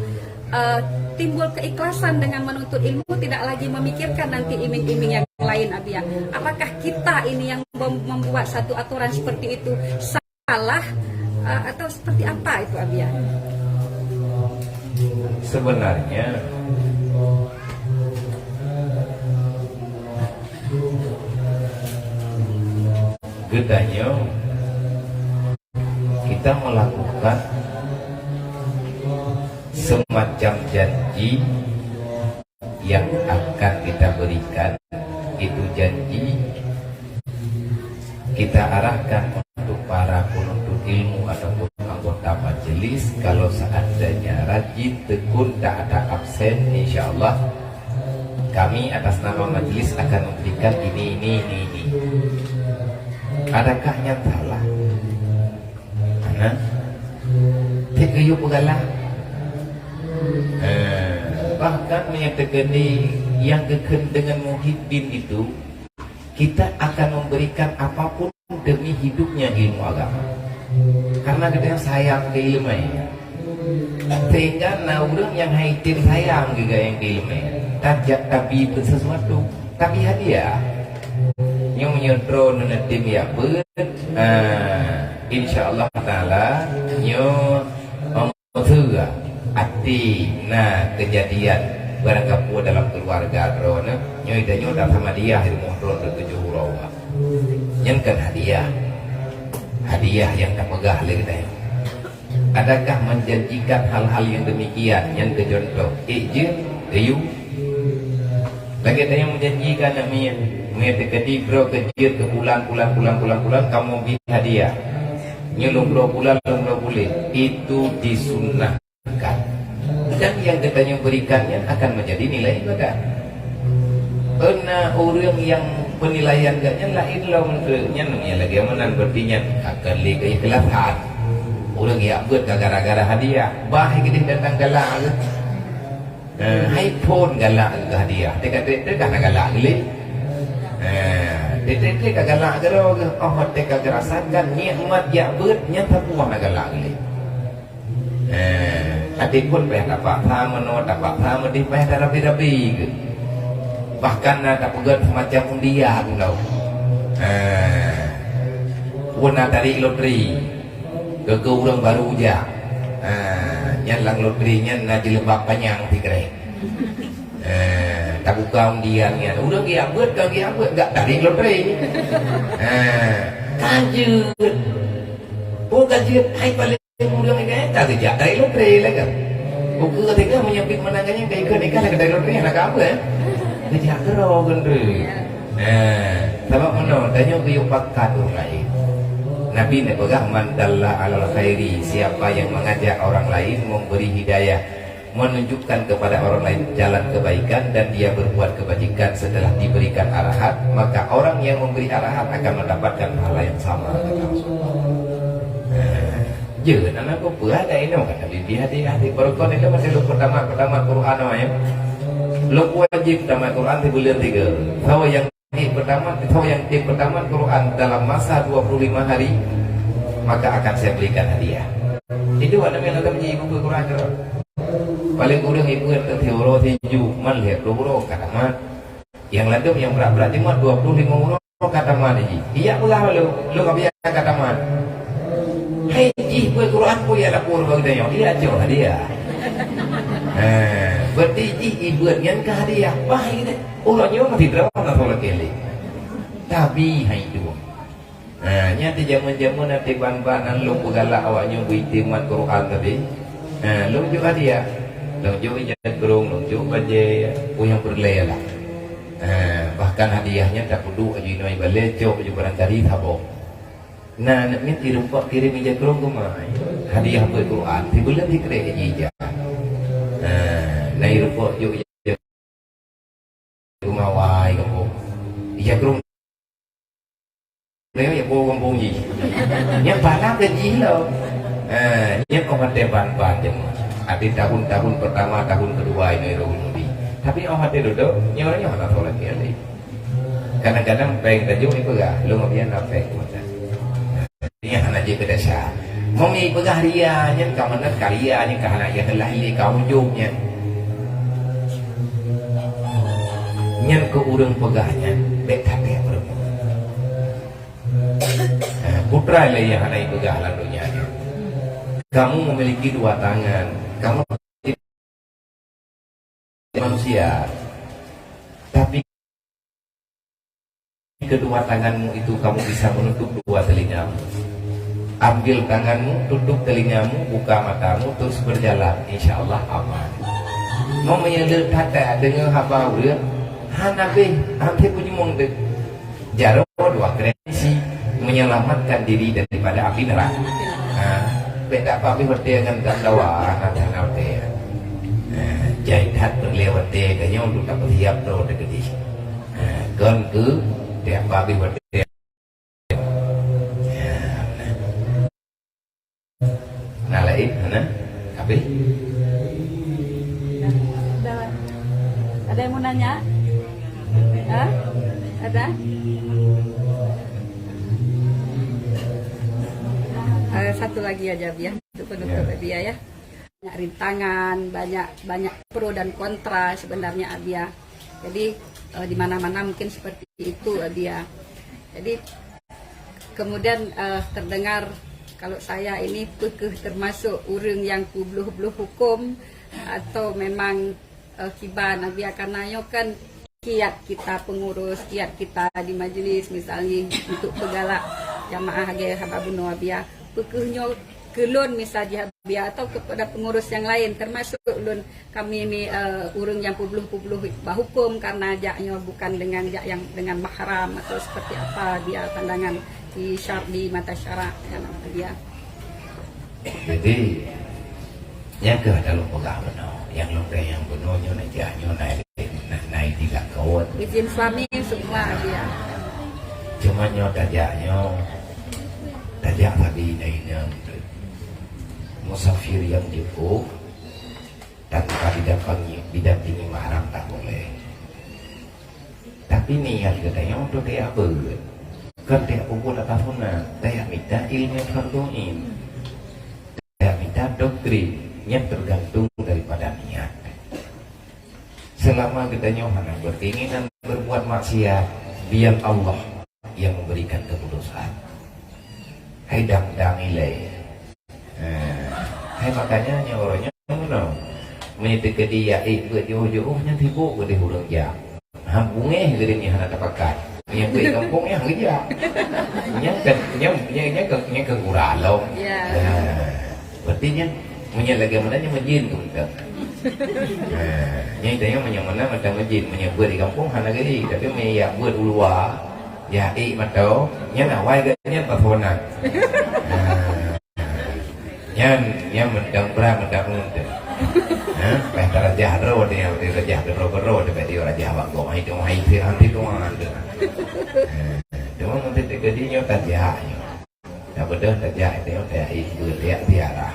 eh, timbul keikhlasan dengan menuntut ilmu, tidak lagi memikirkan nanti iming-iming yang lain, Abia. Apakah kita ini yang mem- membuat satu aturan seperti itu salah, eh, atau seperti apa itu, Abia? Sebenarnya, geutanyoe, kita melakukan semacam janji yang akan kita berikan. Itu janji kita arahkan untuk para penuntut ilmu ataupun anggota majelis. Kalau seandainya rajin, tekun, tak ada absen, insya Allah kami atas nama majelis akan memberikan ini, ini, ini, ini. Adakah nyan salah? Hah? Cit geuyue peugalak. Eh, bahkan meunyo teukeudi nyang geukheun deungon Muhyiddin itu, kita akan memberikan apapun demi hidupnya ilmu agama. Karena kita yang sayang ke ilmu. Sehingga na ureuëng nyang hai tem sayang juga nyang di leumé. Tajak tabi pun sesuatu, tabi hadiah. Nyoe meunyoe droeneuh neutem jak beuet, ah, insya Allah Taala nyoe, em, meuseuga até na keujadian barangkapeue dalam keuluwarga droeneuh, nyoe tanyoe tasama hadiah rumoh droeneuh tujoh uroe umat. Nyan kan hadiah. Hadiah nyang tapeugah lé geutanyoe. Adakah menjanjikan hal-hal yang demikian? Nyan keu contoh, ék jeuet, geuyue. Lagèe tanyoe menjanjikan aneuk miet, miet teukeudi droe keu jeuet keu bulan, bulan, bulan, bulan, bulan, kamoe bi hadiah. Nyoe lôn bloe bulan, lôn bloe buleuen. Itu disunnahkan. Dan yang geutanyoe berikan nyan akan menjadi nilai ibadah. Karena ureuëng nyang penilaian geuh nyan laén lom, nyan, nyan lagèe meunan, berarti nyan akan lé keikhlasan. Ureuëng jak beuet ka gara-gara hadiah, bah keudeh datang galak geuh. Eh, hai phôn galak geuh hadiah, teuka-teuka na galak geuh lé. Eh, teuka-teuka galak geuh droe geuh, oh, teuka geurasakan nikmat jak beuet nyan sapeue na galak geuh lé. Eh, até phôn payah tapaksa meunoe, tapaksa meudéh, payah tarabi-rabi geuh. Bahkan na tapeugöt semacam undian tau. Eh, phôn na tarék loteri keu, keu ureuëng baru jak. Eh, nyan lam loteri nyan na jilbab panyang sikrek. Eh, tabuka undian nyan. Ureuëng geujak beuet, ka geujak beuet, gak tarék loteri. Eh, ka jeuet. Oh, ka jeuet, hai paléng Ureuëng ingat ka geujak dari loteri lagèe. Buku keutinggai meunyoe pih meunang nyan ka ikot nikah lagèe dari loteri, hana ka apa, eh? Geujak keudroe gendreue. Nah, sabab meunoe, tanyoe geuyue pakat ureuëng laén. Nabi neupeugah, "Man dalla alal khairi," siapa yang mengajak orang lain, memberi hidayah, menunjukkan kepada orang lain jalan kebaikan, dan dia berbuat kebajikan setelah diberikan arahan, maka orang yang memberi arahan akan mendapatkan pahala yang sama, kata Rasulullah. Nah, Jeuet, aneuk peue, ada inoe kata bibi hati-hati. Baru kon itu masih lôn peutamat-peutamat Quran awai, ya. Lôn wajib tamat Quran sibuleuen tiga. Sawa nyang peutamat, sawa nyang tem peutamat Quran dalam masa dua puluh lima hari, maka akan saya berikan hadiah. Itu ada yang ada bunyi buku Quran tu. Paling kurang ibu yang tertidur tidur, man lihat dua puluh ka tamat. Nyang ladôm nyang brat-brat jimat dua puluh lima uroe ka tamat jih. Ijak peugah lom, lôn ka biasa ka tamat. Hai jih beuet Quran peue ijak lapor bak geutanyoe, ijak cok hadiah. Ha, berarti jih ibeuet nyan ka hadiah. Bah, ini. Uroe nyoe masih droe na soe lakèe lé. Tabi hai dua. Ha, nyan di jameun-jameun até ban-ban nyan lôn peugalak awak nyoe beu-ié mat Quran tadi. Ha, lôn jok hadiah. Lôn jok ija krông, lôn jok bajèe, peue nyang peureulèe lah. Ha, bahkan hadiah nyan tapeuduek aju inoe balèe, cok aju barangkali saboh. Na aneuk miet irumpok kirém ija krông keumai. Hadiah beuet Quran, sibuleuen sikrek aju ija. Ha, na irumpok jok ija Rumawa i gampông. Ija krông. Nyoe ya po gampông jih. Nyan pahala keu jih lom. Eh, nyan kok maté ban-ban jeuet. Ada tahun-tahun pertama, tahun kedua ini roh Nabi. Tapi oh maté duduk, nyoe nyoe hana solat dia lagi. Kadang-kadang bank tajok ni peugah, lôn biar na bank kuat. Nyan hana jeuet keu desya. Meunyoe peugah ria nyan ka meunan ka ria nyan ka hana jeuet keu lahé ka ujong nyan. Nyan keu ureuëng peugah nyan bèk that-that peurumoh. Eh, putra lé nyang hana ipeugah lam donya nyoe. Kamu memiliki dua tangan, kamu manusia, tapi kedua tanganmu itu kamu bisa menutup dua telingamu. Ambil tanganmu, tutup telingamu, buka matamu, terus berjalan. Insya Allah aman. Meunyoe le that-that deungoe haba ureuëng, hana beh, hampir peunyueng deh. Jaroe dua keureksi menyelamatkan diri daripada api neraka. Ha, bèk dak pabéh watèe ngon tandawa, hana watèe. Ha, jai that peureulèe watèe tanyoe untuk tapeusiap droe teukeudi. Ha, kon keu dak pabéh watèe. Ha, Na laén, hana? Habéh? Ada, ada yang mau nanya? Hah? Ada? Eh, satu lagi aja, Bia, untuk penutup, Ya. Bia, ya. banyak rintangan, banyak, banyak pro dan kontra sebenarnya, Abia. Jadi, eh, di mana-mana mungkin seperti itu, Abia. Jadi, kemudian, eh, terdengar kalau saya ini peukeuh termasuk ureuëng yang peubloh-bloh hukum atau memang, eh, kiban, Abia, karena nyoe kan kiat kita pengurus, kiat kita di majlis misalnya untuk peugalak jamaah lagée haba bunoe, Abia. Peukeuh nyoe keu lôn misal jih, Abia, atau kepada pengurus yang lain, termasuk lôn, kami ni, eh, ureuëng nyang peubloh-peubloh bak hukum karena jak nyoe bukan dengan jak yang dengan mahram atau seperti apa dia pandangan di syar-, di mata syarak, ya, Abia. Jadi, nyang keuh ata lôn peugah bunoe, nyang lôn peugah nyang bunoe nyoe na jak nyoe na, na, na di lakoe. Izin suami semua dia. Cuma nyoe tajak nyoe, tajak tadi na inong tu. Musafir yang jeuuk tanpa didampingi, didampingi mahram tak boleh. Tapi niat geutanyoe untuk tiap beuet. Kan tiap pukul atau sunat, tiap mita ilmu fardhu ain. Tiap mita doktrin yang tergantung daripada niat. Selama geutanyoe hana berkeinginan berbuat maksiat, biar Allah yang memberikan keputusan. Hai dang-dang ilai. Eh, hai makanya nyoe uroe nyoe meunoe. Meunyoe teukeudi ya ék beuet jauh-jauh nyan sibuk keudeh ureuëng jak. Ha bungéh keudeh nyan hana tapakat. Nyang beuet gampông nyan geujak. Nyang kan nyang nyang nyang kan nyang kan gura lom. Ya. Ha. Berarti nyan meunyoe lagée mana nyan meujin tu beutôi. Ha. Nyang tanya meunyoe mana mata meujin meunyoe beuet di gampông hana geude tapi meunyoe ya beuet u luwa ya ék mata nyan awai geuh nyan pasonan. Ha. Nyan, nyan mantong brat mantong untung. Ha, bah tarajah droe teuh, tarajah droe-droe teuh bak dia rajah bak gong. Hai tuan, hai tuan, hai tuan. Ha, cuma mungkin teukeudi nyoe tajak nyoe. Dak beudôh tajak nyoe tajak ibu tajak ziarah.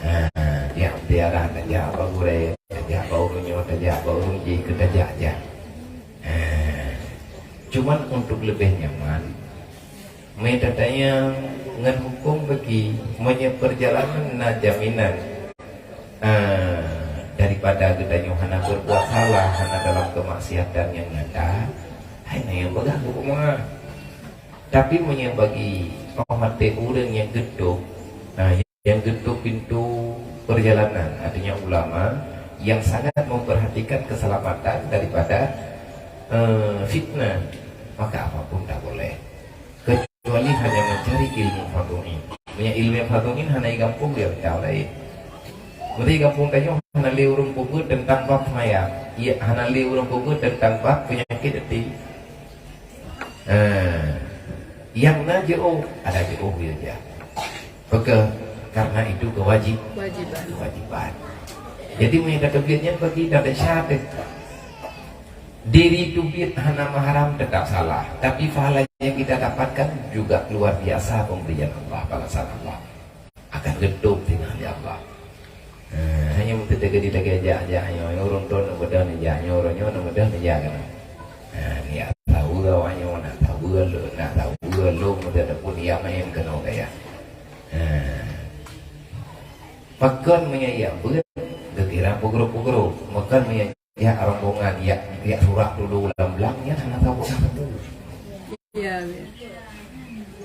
Ha, tajak ziarah tajak bak gurée, tajak bak ureuëng nyoe, tajak bak ureuëng jih keu tajak jak. Ha. Cuman untuk lebih nyaman, Meunyoe tatanyong ngon huköm bagi, meunyoe peurjalanan na jaminan, eh, daripada geutanyoe hana beurbuat salah, hana dalam keumaksiatan nyang nyata, hai na nyang peugah huköm meuah. Tapi meunyoe bagi óh maté ureuëng nyang geutôb, nah, nyang geutôb pintoe peurjalanan, artinya ulama yang sangat memperhatikan keselamatan daripada, eh, fitnah, maka apapun tak boleh. Kecuali hanya mencari ilmu fardhu ain. Meunyoe ilmu fardhu ain hana di gampông dia mita laén. Meunyoe di gampông tanyoe hana lé ureuëng peubeuet teuntang bab seumayang, iya hana lé ureuëng peubeuet teuntang bab peunyakét até. Eh, nyang na jiôh, ada jiôh dia. Pakon? Karena itu kewajib, kewajiban. Jadi meunyoe ka teubiet nyan bagi dan desya teuh. Diri teubiet hana mahram tetap salah, tapi pahala yang kita dapatkan juga luar biasa pemberian Allah, balasan Allah. Akan geutôb singoh lé Allah. Ha, hanya meuteuteuka di lagée jak-jak nyoe, ureuëng droe neubeudôh neujak nyoe, ureuëng nyoe neubeudôh neujak keunoe. Ha, niat saweue awak nyoe, nak saweue lôn, nak saweue lôn, meuteuteuka pun niat maén keunoe kaya. Ha. Pakon meunyoe jak beuet, geukira peugroe-peugroe. Pakon meunyoe jak rombongan, jak, jak surak dulu lam blang, nyan hana tahu peue. Ya, ya.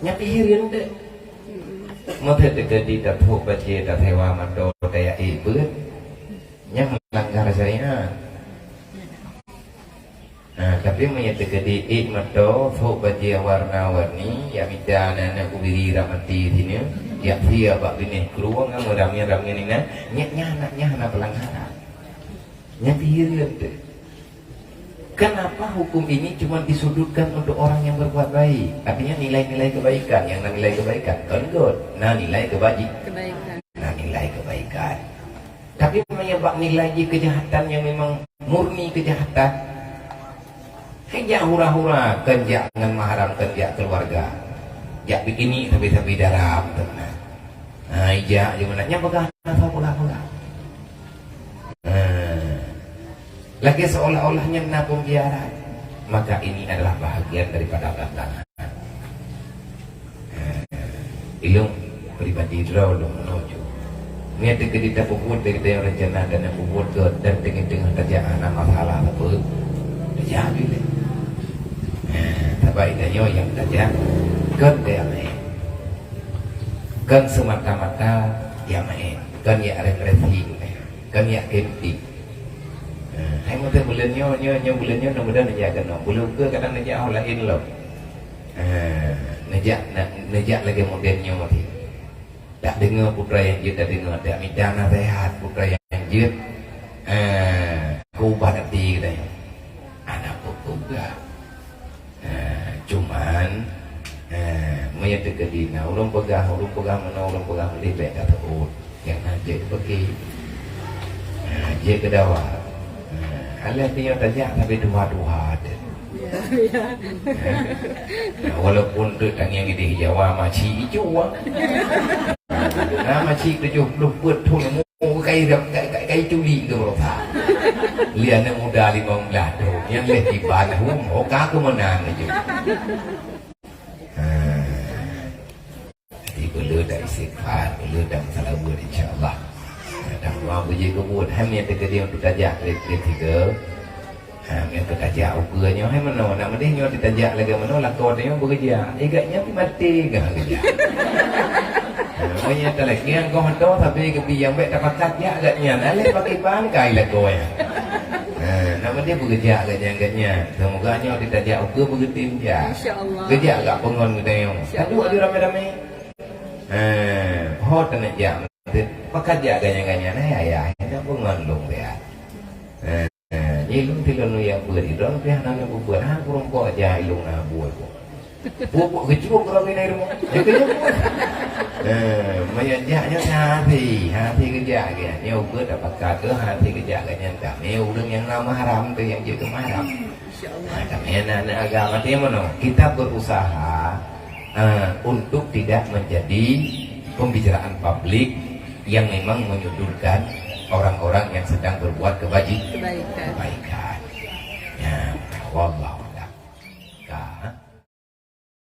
Nyan pih hireuen deh. Meuteuteuka di tathok bajée, tasewa moto, tajak ék beuet. Nyan meulanggar syariat. Nah, tapi meunyoe teukeudi ék moto, thok bajée warna-warni, ya mita aneuk-aneuk ubiri ramati sini, ya sia bak binéh krueng, ramé-ramé nina, nyan, nyan, nyan hana peulanggaran. Nyan pih hireuen teuh. Kenapa hukum ini cuma disudutkan untuk orang yang berbuat baik? Artinya nilai-nilai kebaikan, yang na nilai kebaikan, kon göt, na nilai kebaji-, kebaikan. Na nilai kebaikan. Tapi meunyoe bak nilai jih kejahatan yang memang murni kejahatan, hai jak hura-hura, kon jak ngon mahram, kon jak keluarga. Jak bikini tapi-tapi daram tu nah. Ha, ijak je mana. Nyang peugah, peugah, peugah. Ha. Lagi seolah-olah nyan na pembiaran. Maka ini adalah bahagian daripada tantangan. Ha. Ilung pribadi droe lôn menuju. Nyan teukeudi tapeubuet lé geutanyoe rencana dan nyang peubuet gét dan teungoh-teungoh tajak hana masalah sapeue, tajak bilek. Nah, sabab geutanyoe nyang tajak kon tajak maén. Kon semata-mata jak maén, kon jak represi, kon jak kritik. Nah, hai meuteun buleuen nyoe, nyoe, nyoe buleuen nyoe, mudah-mudahan neujak keunoe. Buleuen ukeue kadang neujak ho laén lom. Nah, neujak, neujak lagèe model nyoe tadi. Dak deungoe putra nyang jeuet, dak deungoe, dak mita naseuhat putra nyang jeuet. Eh, keu ubat até geutanyoe. Hana peue-peue peugah. Eh, cuman, eh, meunyoe teukeudi na ureueng peugah, ureueng peugah meunoe, ureueng peugah meudéh, bèk tateuôt. Nyang na jeuet beuki. Eh, jeuet keu dawa. Eh, alah tanyoe tajak sabe tuha-tuha teuh. Ya, ya. Nah, walaupun tu tangieng di Jawa masih ijo, ah. Nah, masih tujuh puluh peuet thon mu kai kai kai tuli ke berusaha. Lian muda lima belas thon, yang leh di Bandung, oh ka keumeunang aja. Ah. Jadi, beu le dak istighfar, beu le dak meusalaweuet, insya Allah. Dan doa beujeuet keu buet. Hai nyang teukeudi untuk tajak lé, lé tiga. Ha, nyang teutajak ukeue nyoe, hai meunoe, nak meudeh nyoe teutajak lagèe meunoe, lakoe nyoe beugeujak. Eh, gak nyan pih maté gah geujak. Ha, oh, nyang talakèe goh meunoe, tapi geubi nyang bèk tapakat jak gak nyan. Alah pakiban kai lakoe nyan. Ha, nak meudeh beugeujak gak nyan, gak nyan. Semoga nyoe teutajak ukeue beugeutem jak. Insya Allah. Geujak gak peungon geutanyoe. Insya Allah. Taduek aju ramé-ramé. Eh, ho teuneuk jak meuteun, pakat jak ganyan-ganyan, hai ayah, hana peungon lôn lihat. Eh, eh, nyi lôn tilôn lôn nyang beuet, ilôn pih hana lôn beuet, ha, kureueng kok jak ilôn na buet kok. Buet kok geucrok ureueng inai rumoh. Eh, geucrok. Eh, meunyo jak nyoe hati, hati geujak geuh. Nyoe beuet tapakat keu hati geujak ganyan, kami ureueng nyang na mahram tu nyang jeuet keu mahram. Insya Allah. Nah, kami anak-anak agama tu yang mana? Kita berusaha eh, untuk tidak menjadi pembicaraan publik yang memang menyudutkan orang-orang yang sedang berbuat kebaji-, Kebaikan. Kebaikan. Ya, wallahu